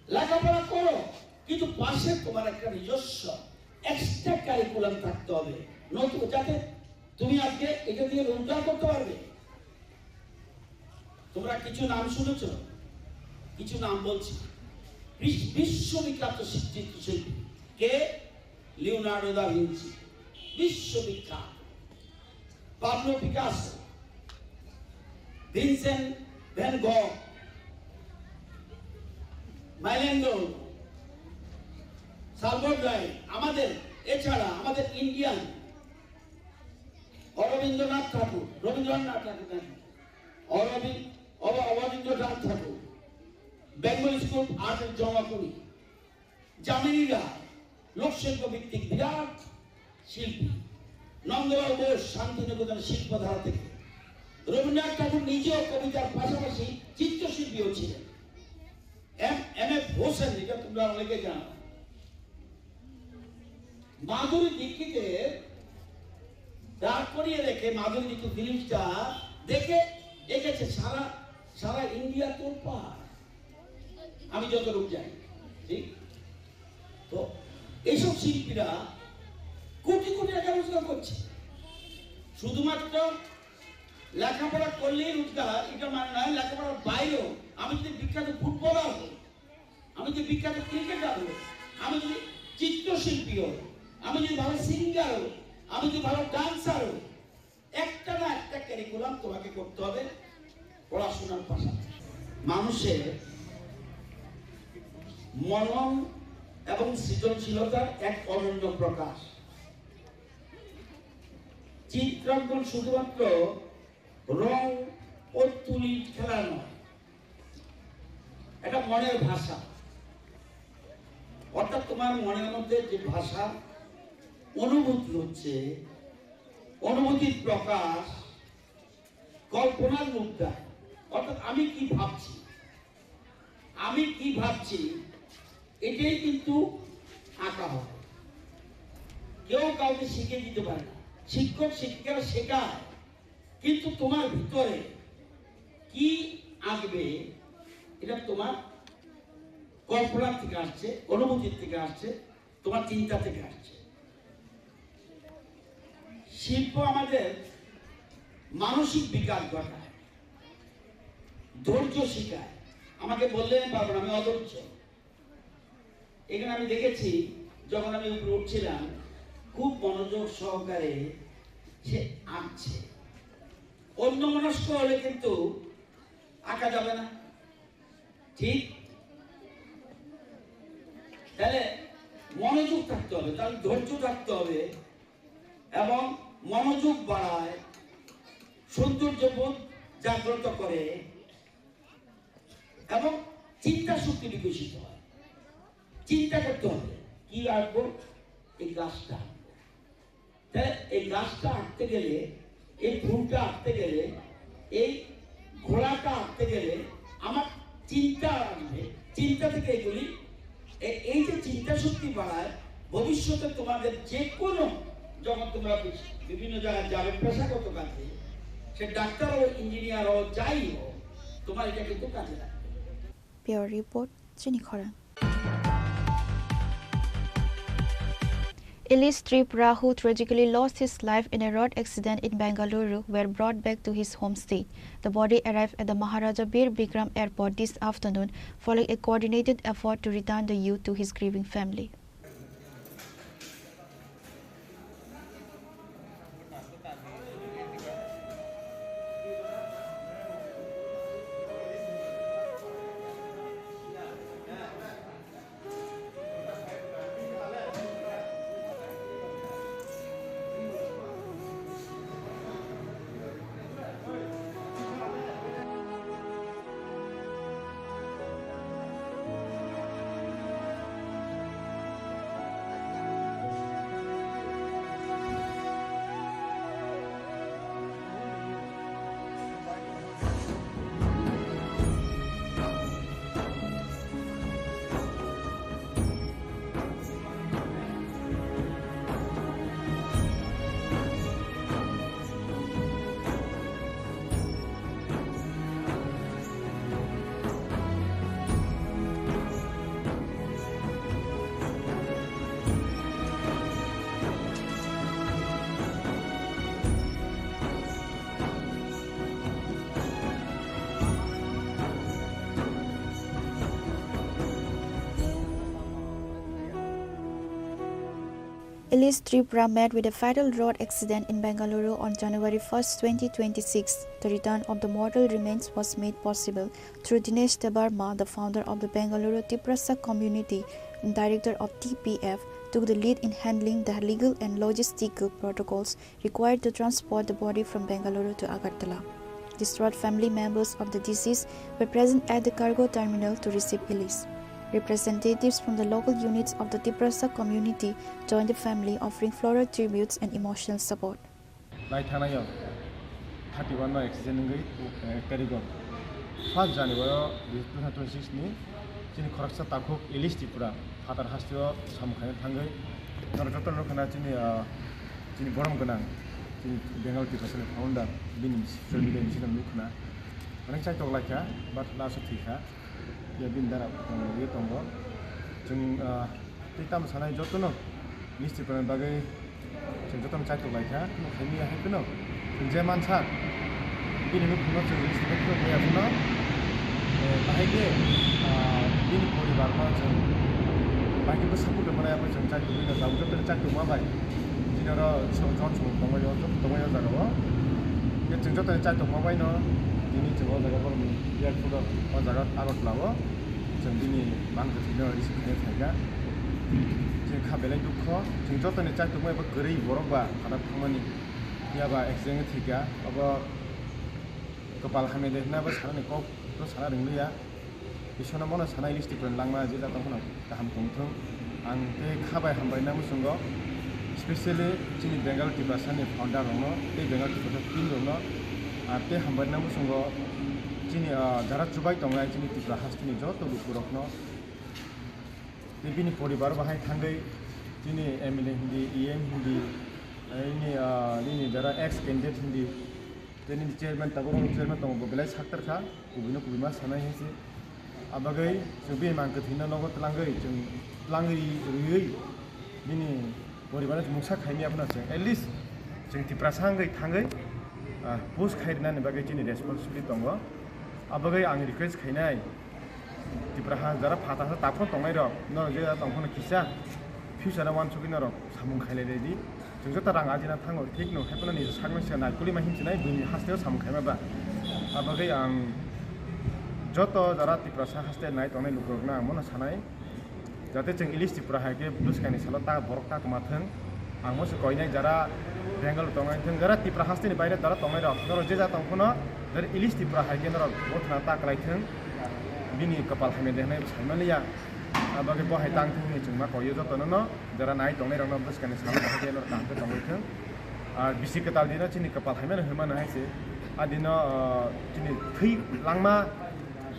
লেখাপড়া করো, কিন্তু পাশে তোমার একটা নিজস্ব extra curriculum থাকতে হবে, নতুন, যাতে তুমি আজকে এটা দিয়ে রোজগার করতে পারবে। তোমরা কিছু নাম শুনেছ, কিছু নাম বলছি। বিশ্ব- বিশ্ববিখ্যাত চিত্রশিল্পী কে? লিওনার্ডো দা ভিঞ্চি, বিশ্ববিখ্যাত। পাবলো পিকাসো, ভিনসেন্ট ভ্যান গগ, মাইলেন্ডো, সালভোর ডালি, আমাদের, এছাড়া আমাদের ইন্ডিয়ান অরবিন্দ্রনাথ ঠাকুর, রবীন্দ্রনাথ ঠাকুর নাকি? অরবিন্দ, অব-, অবনীন্দ্রনাথ ঠাকুর, বেঙ্গল স্কুল আর্ট জমাকুড়ি, যামিনী রায়, লোকশিল্প ভিত্তিক বিরাট শিল্পী। নন্দলাল বোস, শান্তিনিকেতন শিল্পধারা থেকে। রবীন্দ্রনাথ ঠাকুর নিজেও কবিতার পাশাপাশি চিত্রশিল্পীও ছিলেন। এম এম এফ হোসেন, এটা তোমরা অনেকে জানো। মাধুরী দীক্ষিতের দাঁড় করিয়ে রেখে মাধুরী দীক্ষিত ফিল্মটা দেখে এঁকেছে সারা, সারা ইন্ডিয়া তোলপাড়। আমি যতটুকু জানি, ঠিক তো? এইসব শিল্পীরা কোটি কোটি টাকা রোজগার করছে। শুধুমাত্র লেখাপড়া করলেই রোজগার, এটা মানে নয়। লেখাপড়ার বাইরেও আমি যদি বিখ্যাত ফুটবলার হই, আমি যদি বিখ্যাত ক্রিকেটার হই, আমি যদি চিত্রশিল্পী হই, আমি যদি ভালো সিঙ্গার হই, আমি যদি ভালো ডান্সার হই, একটা না একটা কারিকুলাম তোমাকে করতে হবে পড়াশোনার পাশাপাশি। মানুষের মনন এবং সৃজনশীলতার এক অনন্য প্রকাশ। চিত্রাঙ্কন শুধুমাত্র রং ও তুলির খেলা নয়, এটা মনের ভাষা। অর্থাৎ তোমার মনের মধ্যে যে ভাষা অনুভূতি হচ্ছে, অনুভূতির প্রকাশ কল্পনার রূপ দেয়। অর্থাৎ আমি কি ভাবছি, আমি কি ভাবছি, এটাই কিন্তু আঁকা হয়। কেউ কাউকে শিখিয়ে দিতে পারে না। শিক্ষক শিক্ষিকারা শেখায়, কিন্তু তোমার ভিতরে কি আঁকবে, এটা তোমার কল্পনার থেকে আসছে, অনুভূতির থেকে আসছে, তোমার চিন্তা থেকে আসছে। শিল্প আমাদের মানসিক বিকাশ ঘটায়, ধৈর্য শেখায়। আমাকে বললে আমি পারবো না, আমি অধৈর্য। এখানে আমি দেখেছি, যখন আমি উপরে উঠছিলাম, খুব মনোযোগ সহকারে সে আঁকছে। অন্যমনস্ক হলে কিন্তু আঁকা যাবে না, ঠিক? তাহলে মনোযোগ থাকতে হবে, তাহলে ধৈর্য থাকতে হবে এবং মনোযোগ বাড়ায়, সৌন্দর্যবোধ জাগ্রত করে এবং চিন্তা শক্তি বিকশিত হয়। চিন্তা করতে হবে, কি আঁকবো? এই গাছটা আঁকবো। তাহলে এই গাছটা আঁকতে গেলে, এই ফুলটা আঁকতে গেলে, এই ঘোড়াটা আঁকতে গেলে আমার চিন্তা আসবে। চিন্তা থেকে এগুলি, এ-, এই যে চিন্তা শক্তি বাড়ায়, ভবিষ্যতে তোমাদের যে কোনো, যখন তোমরা বি-, বিভিন্ন জায়গায় যাবে পেশাগত কাজে, সে ডাক্তার হোক, ইঞ্জিনিয়ার হোক, যাই হোক, তোমার এটা কিন্তু কাজে লাগবে। Bureau report, Chini Khorang. Elish Tripura, who tragically lost his life in a road accident in Bengaluru, were brought back to his home state. The body arrived at the Maharaja Bir Bikram Airport this afternoon, following a coordinated effort to return the youth to his grieving family. Elish Tripura met with a fatal road accident in Bengaluru on January first, twenty twenty-six. The return of the mortal remains was made possible through Dinesh Debbarma, the founder of the Bengaluru Tiprasa community and director of T P F, took the lead in handling the legal and logistical protocols required to transport the body from Bengaluru to Agartala. Distraught family members of the deceased were present at the cargo terminal to receive Elish. Representatives from the local units of the Tiprasa community joined the family, offering floral tributes and emotional support. Lai thangnaio thirty one no accident wngwi, eh, karigo first January o two thousand twenty six ni chini khoroksa takhuk Elish Tripura phatar hasteo samung khaina thangwi norok joto nukha na chini, ah, chini borom gwnang chini Bengal Tiprasa ni founder bini social media ni sitang nukha na onek chaitok laikha but last o thwikha. Ya bini dara tongo, ya tongo. Chwng, ah, tei tamo sanai jotono Elish Tripura ni bagwi chwng jotono chaitok lai kha, tamo khaimya hai phano chwng je mansa bini nukhungno chwng Elish Tripura ni bagwi ya phano, eh, bahai khe, ah, bini poribar no chwng bahai khe bwswk buphang mwnai abo chwng chaitok wngkha, tabuk jotono chaitok ma bai. Chini oro so-, jon song tongmani o, joto tongmani o jaga o. Hingke chwng joto ni chaitok ma bai no, tini chwng o jaga borok ni airport o, o jaga Agartala o. Chwng bini bang kwthwi no receive khaina phaikha. Chini kha belai dukho, chwng joto ni chaitok ma bai kwrwi borok ba phataro thangmani. Phiya ba accident thwikha, obo kwpal hamya de hwnwi abo sanani kok no sana rwngya. Iswrano bono sana Elish Tripura ni langma je jatong phano kaham tongthung. Ang tei kha bai hambai na muchungo, specially chini Bengal Tiprasa ni founder rokno tei Bengal Tiprasa team rokno, ah, tei hambai na muchungo chini, ah, jara chubai tongnai chini Tripura hasteni joto lukurokno tei bini poribar bahai thangwi chini M L A hindi, E M hindi, eh, ini, ah, nini jara ex candidate hindi, tei nini chairman tabuk chairman tongo bo belai saktar kha. Kubui no kubui ma sanai hai se. Abagwi chwng bini mang kwthwi no nogo twlangwi chwng twlangwi rwiwi bini poribar no mungsa khaimya phano chwng at least chwng Tiprasa wngwi thangwi, ah, push khai rwnani bagwi chini responsibility tongo. Abagwi ang request khainai Tiprasa jara phatha sa taphro tongnai rok norok je jara tong phano kisa future o uansugwi norok samung khailai di. Chwng joto rang ajina thango, thik no, hai phano nini sakno se naikolwi ma hinsinai, buini hasteo samung khaima ba. Abagwi ang joto jara Tiprasa haste nai tongnai lukurokno ang bono sanai, jate chwng Elish Tripura hai khe bwskangni salo ta borok ta kwma thwng, Ang mo se koinai jara Bengal tongnai thung, jara Tipra haste ni baire jara tongnai rok, norok je ja tong phano, jara Ilis Tipra hai khe norok bothna ta kwlai thung, bini kwpal hamya de hwnwi sai man liya. Abo khe bo hai tang thung hinwi chwng ma koi o joto no, no, jara nai tongnai rok no bwskang ni salo bahai khe norok kaham khe tongwi thung. Ar bisi kwtal dino chini kwpal hamya no hwnma no hai se, a dino, ah, chini thwi langma,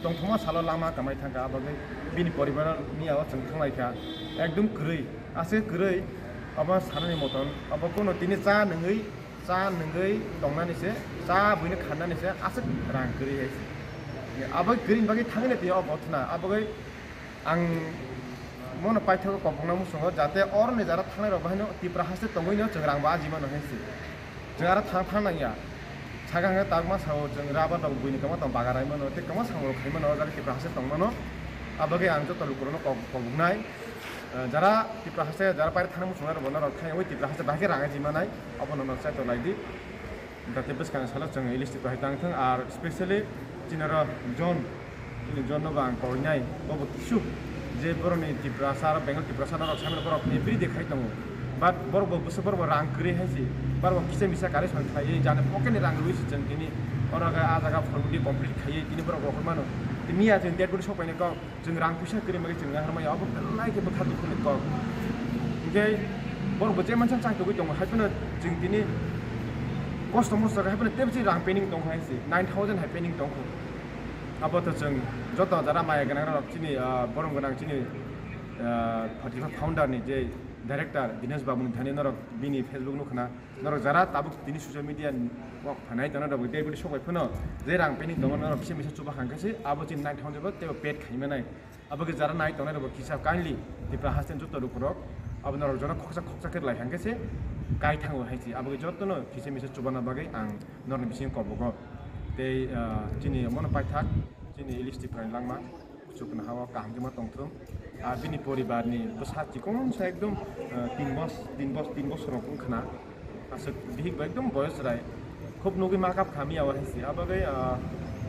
tongthokma salo langma kamai thang kha, abo khe bini poribar ni yago chwng thang lai kha, ekdum kwrwi. Aswk kwrwi obo sanani moton, obo kunu tini cha nwngwi, cha nwngwi tongnani se, cha buino kharnani se aswk rang kwrwi hai se. Abo kwrwini bagwi thangwi twi o bothna, abo bai ang mono paithago kobokna muchungo, jate oroni jara thangnai rok bahaino Tipra haste tongwino chwng rang bo aji mano hai se. Chwng aro thang thang nangya. Sakha hwnkhe tabukma sao chwng rubber rok buini kwma tong baga rai mano, tei kwma samung rok khai mano, o jaga Tipra haste tong mano. Abagwi ang joto lukurokno kok-, koboknai. Eh, jara Tipra haste, jara paire thangna muchungnai rok bono rok khai, oi Tipra haste bahai khe rang aji manai, obono nok chai tonglai di. Jate bwskang salo chwng Ilis Tipra hai tang thung, ar specially chini oro John Chini John no bo ang koinai, bobo kisuk je borokni Tiprasa aro Bengal Tiprasa norok samani borok everyday khai tongo. But borok bo bwswk borok bo rang kwrwi hai se, borok bo kisa misa kari song khlaiwi jani pocket ni rang rwui se chwng tini oro khe ah jaga formality complete khaiwi tini borok rohor mano. Tini miya chwng dead body sok painai kok, chwng rang puisa kwrwi bagwi chwng naharmaya, obo belai khe bwkha dukhu ni kok. Hinkhe borok bo je mansa chang tugui tongo, hai phano chwng tini kosto mosto khe hai phano tebsi rang pending tong hai se, nine thousand hai pending tong kho. Abo to chwng joto jara maya gwnang rok chini, ah, borom gwnang chini, ah, Fortify founder ni je director Dinesh Babu ni thani norok bini Facebook nukha na, norok jara tabuk tini social media ni o phanai tana rok dai budi sok bai phano je rang pending tongo norok kisa misa chuba hang khe se abo chini nine thousand bo tebo paid khai manai. Abo khe jara nai tongnai rok bo kisa kindly Tipra haste ni joto lukurok abo norok jono khoksa khoksa khe lai hang khe se kai thango hai se abo khe joto no kisa misa chubana bagwi ang norokni bisingo kobogo. Tei, ah, chini omono paithak, chini Ilis Tiprani langma, kuchuk nahao kaham khe ma tongthung. Ah, bini poribarni bwsa chikon sa ekdom, ah, tin bos, tin bos, tin bosor rok wngkha na. Aswk bihik bai ekdom boyos rai. Khub nugwi ma kap kha miya o hai se. Abo bai, ah,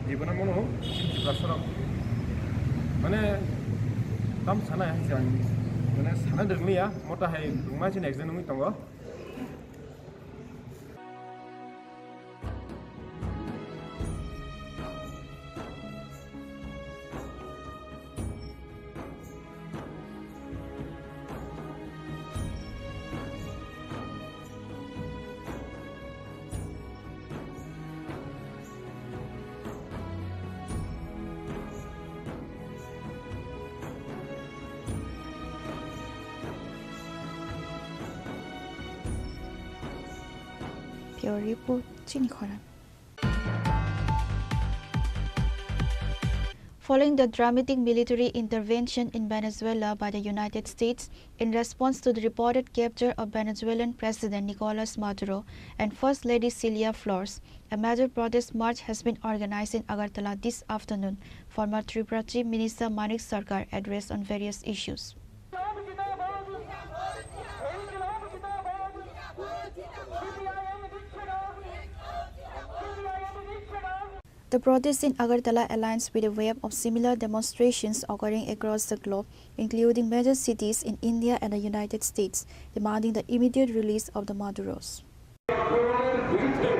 jibona mono chini Tiprasa rok. Mane, tam sana hai se ang, mane, sana dwrwngya, mota hai wngma chini accident wngwi tongo. Bureau Report, Chini Khorang. Following the dramatic military intervention in Venezuela by the United States in response to the reported capture of Venezuelan President Nicolas Maduro and First Lady Celia Flores, a major protest march has been organized in Agartala this afternoon. Former Tripura Chief Minister Manik Sarkar addressed on various issues. The protest in Agartala aligns with a wave of similar demonstrations occurring across the globe, including major cities in India and the United States, demanding the immediate release of the Maduros. আক্রমণের বিরুদ্ধে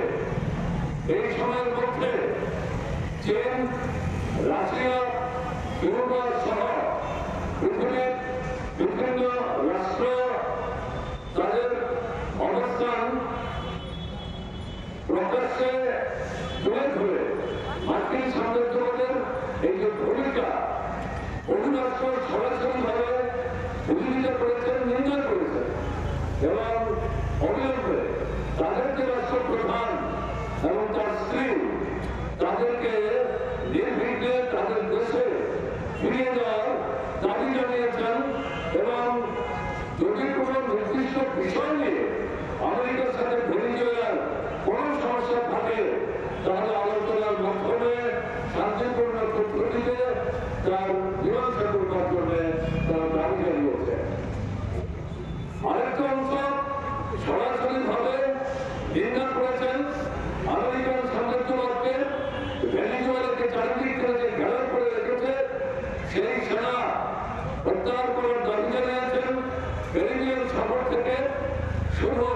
এই সময়ের মধ্যে চীন, Russia, Europe সহ পৃথিবীর বিভিন্ন রাষ্ট্র তাদের অবস্থান প্রকাশ্যে তুলে ধরে মার্কিন সাম্রাজ্যবাদের এই যে ভূমিকা, বহু রাষ্ট্র সরাসরিভাবে বিরোধিতা করেছেন, নিন্দা করেছেন এবং অবিলম্বে তাদের যে রাষ্ট্রপ্রধান এবং তার স্ত্রী তাদেরকে নির্বিঘ্নে তাদের দেশে ফিরিয়ে দেওয়ার দাবি জানিয়েছেন এবং যদি কোনো নির্দিষ্ট বিষয় নিয়ে আমেরিকার সাথে ভেনেজুয়েলার কোনো সমস্যা থাকে, তাহলে আলোচনার মাধ্যমে শান্তিপূর্ণ পদ্ধতিতে তার মীমাংসা করবার জন্য তারা দাবি জানিয়েছে। আরেকটা অংশ সরাসরিভাবে নিন্দা করেছেন আমেরিকান সাম্রাজ্যবাদকে, ভেনেজুয়েলাকে চারিদিক থেকে যে ঘেরাও করে রেখেছে, সেই সেনা প্রত্যাহার করার দাবি জানিয়েছেন ক্যারিবিয়ান সাগর থেকে শুধু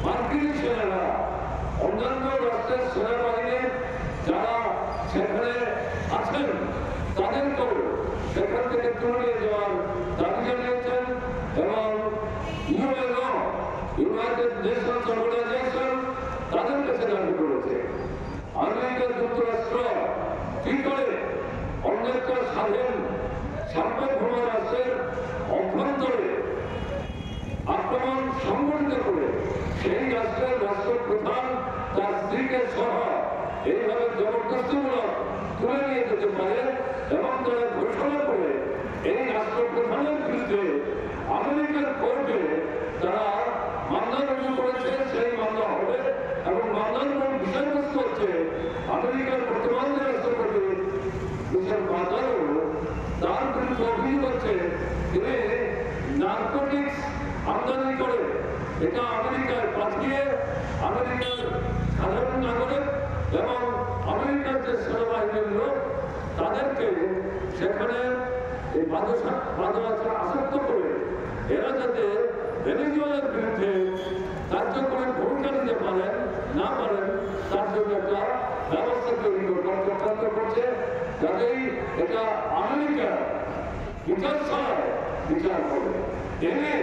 মার্কিন সেনারা, অন্যান্য রাষ্ট্রের সেনাবাহিনীর যারা সেখানে আছেন, তাদেরকেও সেখান থেকে তুলে নিয়ে যাওয়ার দাবি জানিয়েছেন এবং ইউএনও, ইউনাইটেড নেশনস অর্গানাইজেশন, তাদের কাছে দাবি করেছে। আমেরিকা যুক্তরাষ্ট্র কি করে অন্য একটা স্বাধীন সার্বভৌম রাষ্ট্রের অভ্যন্তরে আক্রমণ সংগঠিত করে সেই রাষ্ট্রের রাষ্ট্রপ্রধান তার স্ত্রীকে সহ এইভাবে জবরদস্তিমূলক তুলে নিয়ে যেতে পারে এবং তারা ঘোষণা করে এই রাষ্ট্রপ্রধানের বিরুদ্ধে আমেরিকার কোর্টে তারা মামলা রুজু করেছে, সেই মামলা হবে এবং মামলার মূল বিষয়বস্তু হচ্ছে আমেরিকার বর্তমান যে রাষ্ট্রপতি মিস্টার মাদুরো, তার বিরুদ্ধে অভিযোগ হচ্ছে তিনি নার্কোটিক্স আমদানি করে এটা আমেরিকায় পাঠিয়ে আমেরিকার সাধারণ নাগরিক এবং আমেরিকার যে সেনাবাহিনীর লোক তাদেরকে সেখানে এই বাদশা-, বাদশা আসক্ত করে এরা যাতে ভেনেজুয়েলার বিরুদ্ধে কার্যকরী ভূমিকা নিতে পারেন, না পারেন, তার জন্য একটা ব্যবস্থা তৈরি করবার চক্রান্ত করছে, যাতেই এটা আমেরিকার বিচার ছাড়াই বিচার হবে। এ নিয়ে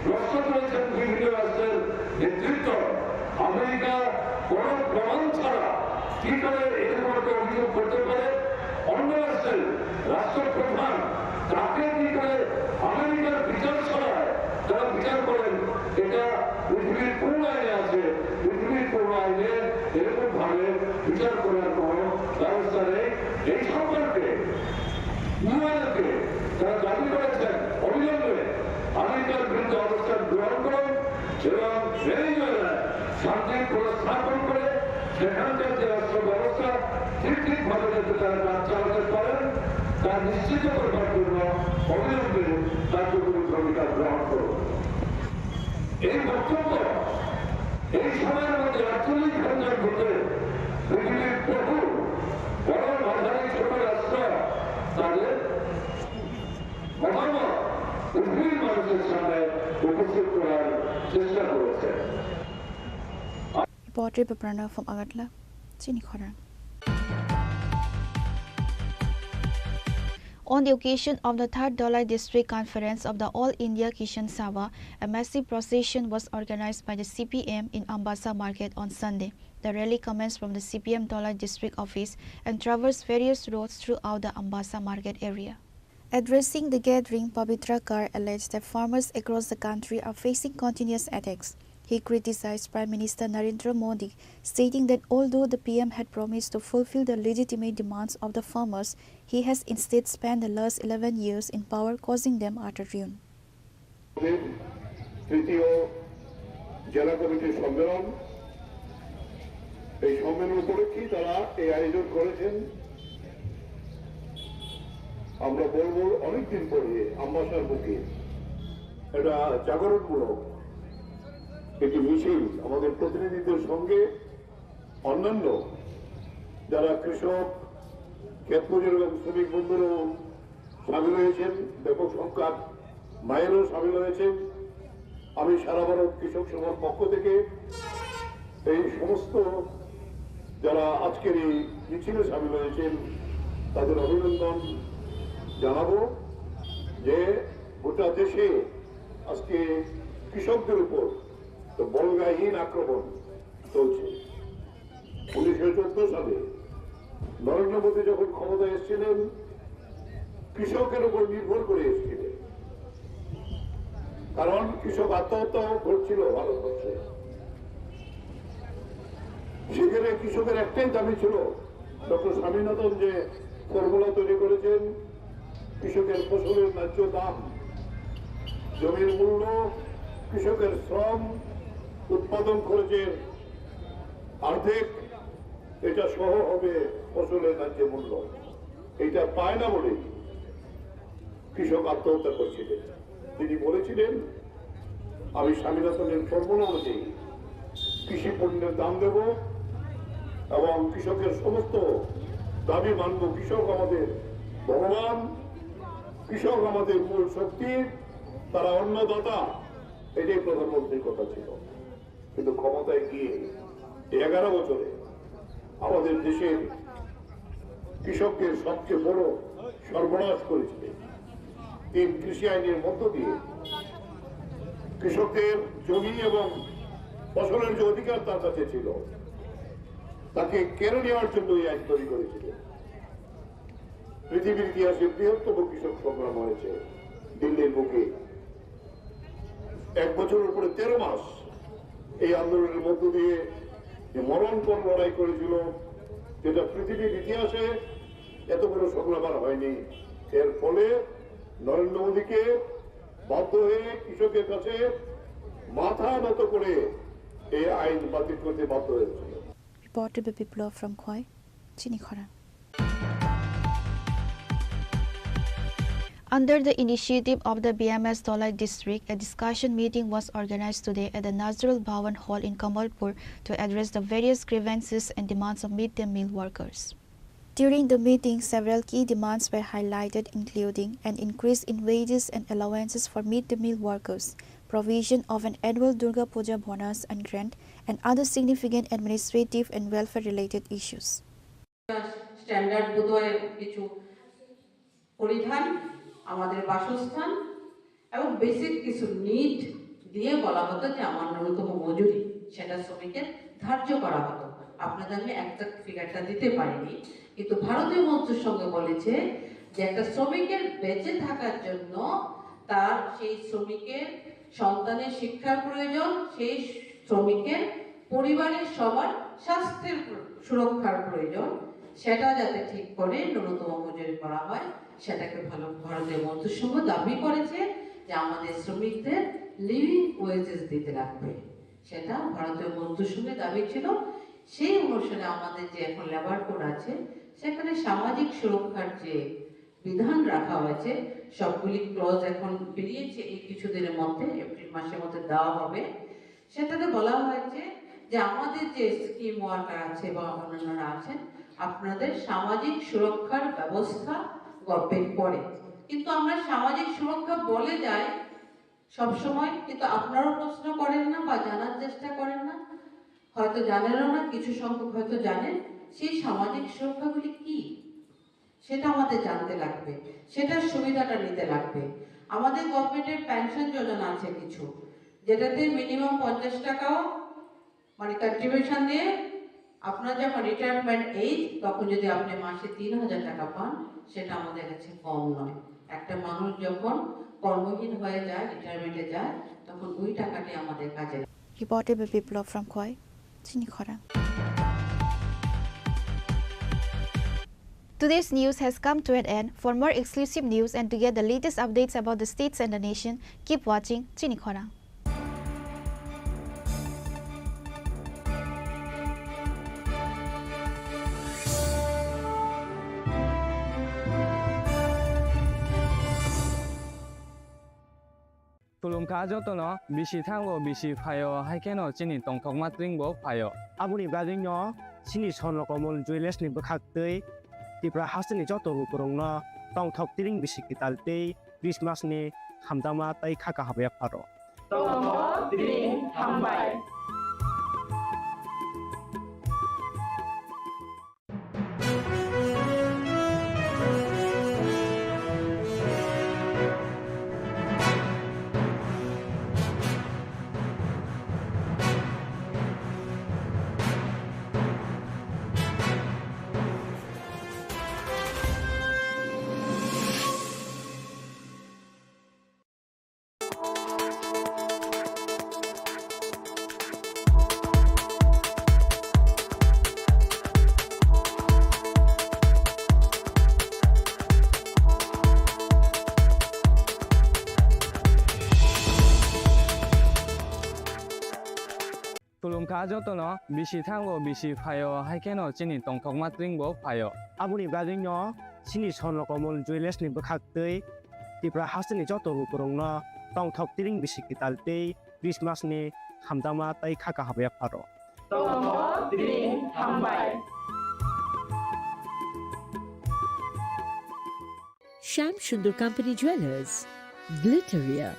প্রশ্ন তুলেছেন বিভিন্ন রাষ্ট্রের নেতৃত্ব, আমেরিকা কোনো প্রমাণ ছাড়া কি করে এরকম একটা অভিযোগ করতে পারে? অন্য রাষ্ট্রের রাষ্ট্রপ্রধান তাকে কি করে আমেরিকার বিচার ছাড়া তারা বিচার করেন? এটা পৃথিবীর কোন আইনে আছে? পৃথিবীর কোন আইনে এরকম ভাবে বিচার করার কোনো ব্যবস্থা নেই। এই সম্পর্কে ইউএনওকে তারা দাবি করেছেন অবিলম্বে আমেরিকার বিরুদ্ধে অবস্থান গ্রহণ করুন এবং ভেনেজুয়েলায় শান্তি পুনঃস্থাপন করে সেখানকার যে রাষ্ট্র ব্যবস্থা ঠিক ঠিকভাবে যাতে তারা কাজ চালাতে পারেন, তা নিশ্চিত করবার জন্য অবিলম্বে কার্যকরী ভূমিকা গ্রহণ করুন। এই বক্তব্য এই সময়ের মধ্যে আটচল্লিশ ঘন্টার ভিতরে পৃথিবীর বহু বড় মাঝারি ছোট রাষ্ট্র তাদের মতামত পৃথিবীর মানুষের সামনে উপস্থিত করার চেষ্টা করেছে। Report Ripa Pranav from Agartala, Chini Khorang. On the occasion of the third Dhalai District Conference of the All India Kishan Sabha, a massive procession was organized by the C P M in Ambasa Market on Sunday. The rally commenced from the C P M Dhalai District Office and traversed various roads throughout the Ambasa Market area. Addressing the gathering, Pabitra Kar alleged that farmers across the country are facing continuous attacks. He criticized Prime Minister Narendra Modi, stating that although the P M had promised to fulfill the legitimate demands of the farmers, he has instead spent the last eleven years in power, causing them utter ruin. তৃতীয় জেলা কমিটির সম্মেলন, এই সম্মেলন উপলক্ষেই তারা এই আয়োজন করেছেন। আমরা বলবো, অনেকদিন পরে আমবাসার বুকে একটা জাগরণমূলক একটি মিছিল আমাদের প্রতিনিধিদের সঙ্গে অন্যান্য যারা কৃষক, ক্ষেত মজুর এবং শ্রমিক বন্ধুরাও সামিল হয়েছেন, ব্যাপক সংখ্যক মায়েরও সামিল হয়েছেন। আমি সারা ভারত কৃষক সভার পক্ষ থেকে এই সমস্ত যারা আজকের এই মিছিলে সামিল হয়েছেন তাদের অভিনন্দন জানাবো যে গোটা দেশে আজকে কৃষকদের উপর তো বল্গাহীন আক্রমণ চলছে। উনিশশো চোদ্দ সালে নরেন্দ্র মোদী যখন ক্ষমতায় এসেছিলেন, কৃষকের উপর নির্ভর করে এসেছিলেন, কারণ কৃষক আত্মহত্যা ঘটছিল ভারতবর্ষে। সেখানে কৃষকের একটাই দাবি ছিল, ডক্টর স্বামীনাথন যে ফর্মুলা তৈরি করেছেন, কৃষকের ফসলের ন্যায্য দাম, জমির মূল্য, কৃষকের শ্রম, উৎপাদন খরচের অর্ধেক, এটা সহ হবে ফসলের ন্যায্য মূল্য। এটা পায় না বলে কৃষক আত্মহত্যা করছিলেন। তিনি বলেছিলেন, "আমি স্বামীনাথনের ফর্মুলা অনুযায়ী কৃষি পণ্যের দাম দেব এবং কৃষকের সমস্ত দাবি মানব। কৃষক আমাদের ভগবান, কৃষক আমাদের মূল শক্তি, তারা অন্নদাতা।" এটাই প্রধানমন্ত্রীর কথা ছিল। কিন্তু ক্ষমতায় গিয়ে এই এগারো বছরে আমাদের দেশের কৃষকদের সবচেয়ে বড় সর্বনাশ করেছিলেন। তিন কৃষি আইনের মধ্য দিয়ে কৃষকদের জমি এবং ফসলের যে অধিকার তার কাছে ছিল, তাকে কেড়ে নেওয়ার জন্য এই আইন তৈরি করেছিলেন। পৃথিবীর ইতিহাসে বৃহত্তম কৃষক সংগ্রাম হয়েছে দিল্লির বুকে। এক বছরের উপরে তেরো মাস এই আন্দোলনের মধ্য দিয়ে যে মরণপণ লড়াই করেছিল, যেটা পৃথিবীর ইতিহাসে এত বড় সংগ্রাম আর হয়নি। এর ফলে নরেন্দ্র মোদীকে বাধ্য হয়ে কৃষকের কাছে মাথা নত করে এই আইন বাতিল করতে বাধ্য হয়েছিল। Reported by Biplab from Khowai, Chini Khorang. Under the initiative of the B M S Dholai District, a discussion meeting was organized today at the Nazrul Bhawan Hall in Kamalpur to address the various grievances and demands of mid-day meal workers. During the meeting, several key demands were highlighted, including an increase in wages and allowances for mid-day meal workers, provision of an annual Durga Puja bonus and grant, and other significant administrative and welfare-related issues. Standard বোধহয় কিছু পরিধান, আমাদের বাসস্থান এবং বেসিক কিছু নিড দিয়ে বলা হতো যে আমার ন্যূনতম মজুরি, সেটা শ্রমিকের ধার্য করা হতো। আপনাদের আমি একজ্যাক্ট ফিগারটা দিতে পারিনি, কিন্তু ভারতীয় মজদুর সংঘ বলেছে যে একটা শ্রমিকের বেঁচে থাকার জন্য তার সেই শ্রমিকের সন্তানের শিক্ষার প্রয়োজন, সেই শ্রমিকের পরিবারের সবার স্বাস্থ্যের প্র-, সুরক্ষার প্রয়োজন, সেটা যাতে ঠিক করে ন্যূনতম মজুরি করা হয়, সেটাকে ভালো, ভারতীয় মজদুর সংঘ দাবি করেছে যে আমাদের শ্রমিকদের লিভিং ওয়েজেস দিতে লাগবে, সেটা ভারতীয় মজদুর সংঘের দাবি ছিল। সেই অনুসারে আমাদের যে এখন লেবার কোড আছে, সেখানে সামাজিক সুরক্ষার যে বিধান রাখা হয়েছে, সবগুলি ক্লজ এখন বেরিয়েছে, এই কিছুদিনের মধ্যে, এপ্রিল মাসের মধ্যে দেওয়া হবে। সেটাতে বলা হয়েছে যে আমাদের যে স্কিম ওয়ার্কার আছে বা অন্যান্যরা আছেন, আপনাদের সামাজিক সুরক্ষার ব্যবস্থা গভর্নমেন্ট করে। কিন্তু আমরা সামাজিক সুরক্ষা বলে যাই সবসময়, কিন্তু আপনারাও প্রশ্ন করেন না বা জানার চেষ্টা করেন না, হয়তো জানেনও না, কিছু সংখ্যক হয়তো জানেন, সেই সামাজিক সুরক্ষাগুলি কি? সেটা আমাদের জানতে লাগবে, সেটার সুবিধাটা নিতে লাগবে। আমাদের গভর্নমেন্টের পেনশন যোজনা আছে কিছু, যেটাতে মিনিমাম পঞ্চাশ টাকাও, মানে, কন্ট্রিবিউশন দিয়ে আপনার যখন রিটায়ারমেন্ট এজ, তখন যদি আপনি মাসে তিন হাজার টাকা পান, সেটা আমাদের কাছে কম নয়। একটা মানুষ যখন কর্মহীন হয়ে যায়, রিটায়ারমেন্টে যায়, তখন ওই টাকাটি আমাদের কাজে লাগে। Reported by Biplab from Khowai, Chini Khorang. Today's news has come to an end. For more exclusive news and to get the latest updates about the states and the nation, keep watching Chini Khorang. Khulumkha jotono, bisi thango, bisi phaio, hai kheno chini tongthokma tring bo phaio. Aboni bagwino chini Swarno Komol Jewellers ni bwkhak twi Tripura hasteni joto lukurokno tongthok tring bisi kwtal tei Christmas ni hamjakma tei kha kaham yapharo. Tongthok tring hambai. Khulumkha jotono, bisi thango, bisi phaio, hai kheno chini tongthokma tring bo phaio. Aboni bagwino chini Swarno Komol Jewellers ni bwkhak twi Tripura hasteni joto lukurokno tongthok tring bisi kwtal tei Christmas ni hamjakma tei kha kaham yapharo. Tongthok tring hambai. Shyam Sundar Company Jewellers, Glitteria.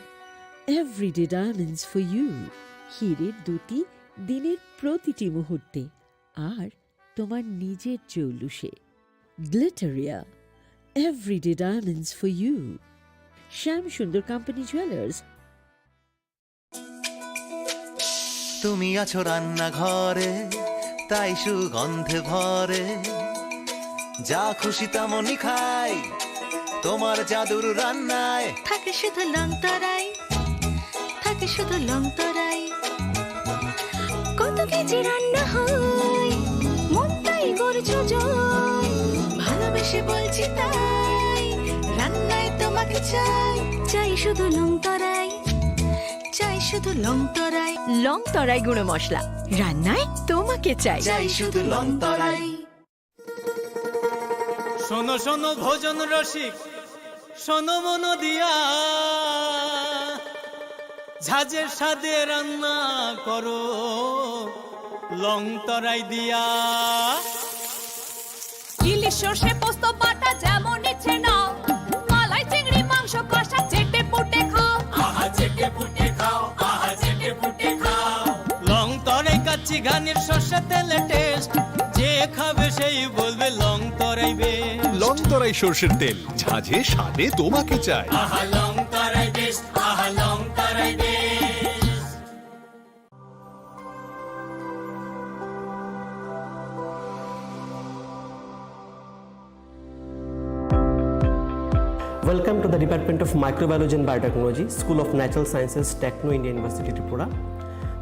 Everyday Diamonds for You, হীরের দ্যুতি দিনের প্রতিটি মুহূর্তে আর তোমার নিজের জৌলুসে। Glitteria, Everyday Diamonds for You, শ্যাম সুন্দর company jewellers. তুমি আছো রান্নাঘরে, তাই সুগন্ধে ভরে, যা খুশি তেমনই খাই তোমার জাদুর রান্নায়। থাকে শুধু লং তরাই, থাকে শুধু লং তরাই। কত কেজি রান্না হয়, মনটাই করছো জয়। ভালোবেসে বলছি তাই, রান্নায় তোমাকে চাই। চাই শুধু লং তরাই, চাই শুধু লং তরাই। লং তরাই গুঁড়ো মশলা, রান্নায় তোমাকে চাই। চাই শুধু লং তরাই। শোনো শোনো ভোজন রসিক, শোনো মন দিয়া, ঝাঁঝের স্বাদে রান্না করো লং তরাই দিয়া। ইলিশ সর্ষে পোস্ত বাটা যেমন ইচ্ছে নাও, মালাই চিংড়ি মাংস কষা চেটে পুটে খাও। আহা চেটে পুটে খাও, আহা চেটে পুটে খাও। লং তরাই কাচ্চি ঘানির সর্ষে তেলে টেস্ট, যে খাবে সেই বলবে লং তরাই বেস্ট। লং তরাই সর্ষের তেল, ঝাঁঝে স্বাদে তোমাকে চাই। আহা লং তরাই বেস্ট, আহা লং তরাই best. Welcome to the Department of Microbiology and Biotechnology, School of Natural Sciences, Techno India University, Tripura.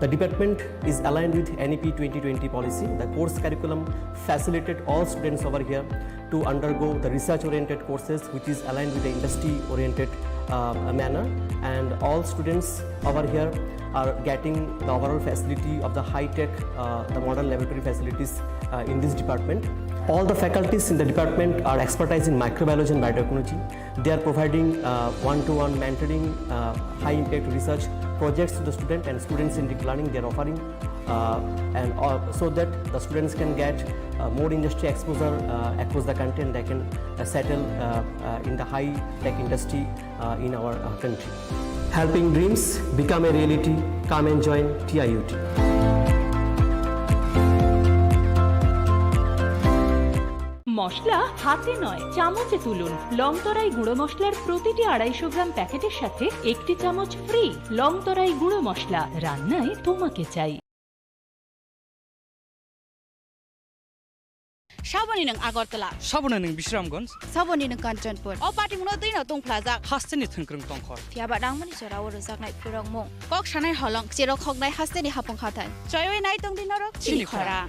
The department is aligned with N E P twenty twenty policy. The course curriculum facilitate all students over here to undergo the research-oriented courses, which is aligned with the industry-oriented, uh, manner. And all students over here are getting the overall facility of the high-tech, uh, the modern laboratory facilities, uh, in this department. All the faculties in the department are expertise in microbiology and biotechnology. They are providing, uh, one-to-one mentoring, uh, high-impact research projects to the student and student-centric learning they are offering, uh, and, uh, so that the students can get, uh, more industry exposure, uh, across the country, and they can, uh, settle, uh, uh, in the high-tech industry, uh, in our, uh, country. Helping dreams become a reality. Come and join T I U T. মশলা হাতে নয়, চামচে তুলুন। লং তরাই গুঁড়ো মশলার প্রতিটি আড়াইশো গ্রাম প্যাকেটের সাথে একটি চামচ ফ্রি। লং তরাই গুঁড়ো মশলা, রান্নায় তোমাকে চাই। Saboni nwng Agartala. Saboni nwng Bisramganj. Saboni nwng Kanchanpur. O patimungno twino tungphlajak. Hasteni thwngkwrwng tongkhor. Phiyaba nangmani jorao rwjaknai phwrwngmung. Kok sanai holong, cherok hoknai hasteni hapung hathai. Choiwi nai tongdi norok chini khorang.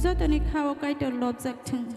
Jotoni khao Kaitor lobjak thung.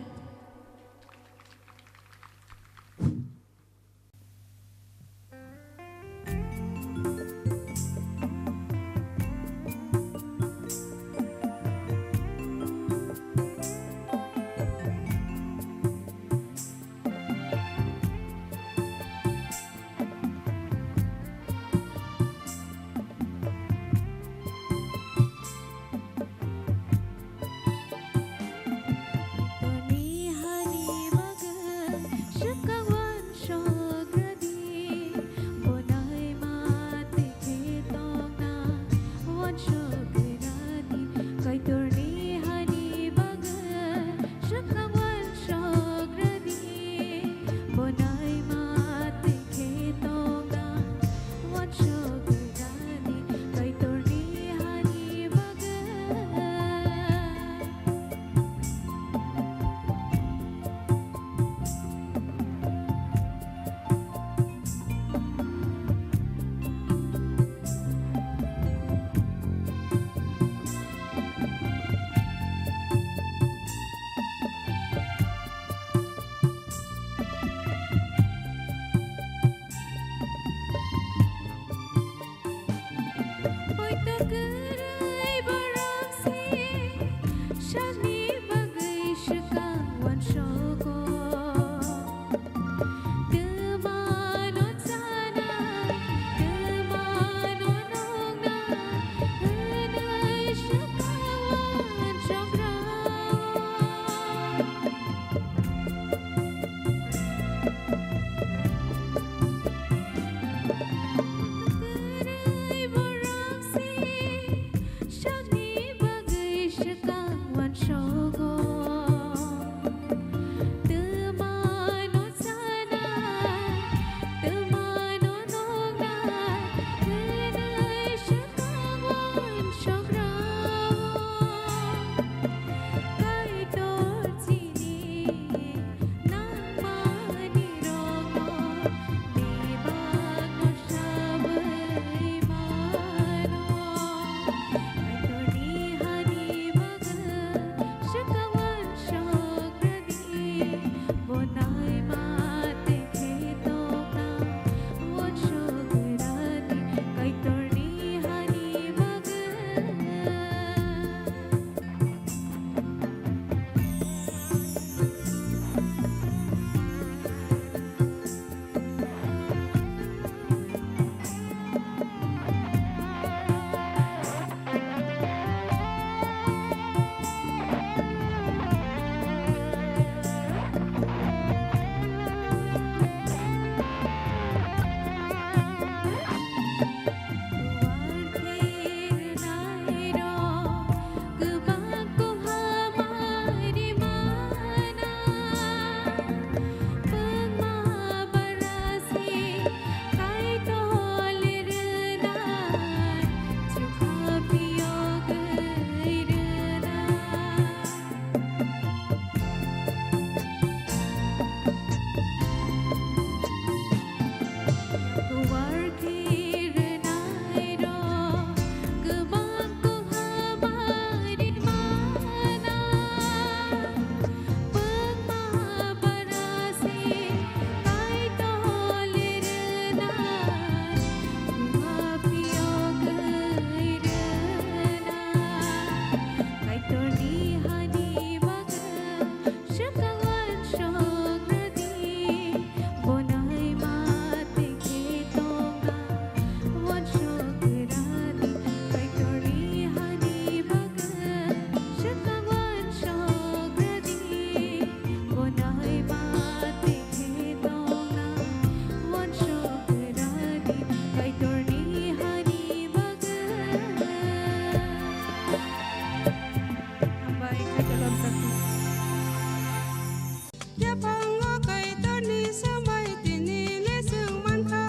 Yaphango Kaitorni swmai tini le chwng mankha,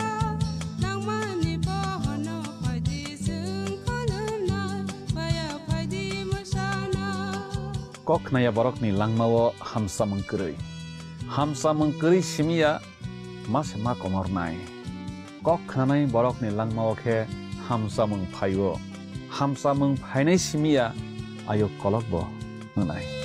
nangmani bohono phaidi chwng khulumnai, phaya phaidi mwsana. Kok khnaya borokni langmao hamsamung kwrwi. Hamsamung kwrwi simiya ma se ma komornai. Kok khnanai borokni langmao khe hamsamung phaio. hamchamung phainai simi ya, ayuk kolok bo wngnai.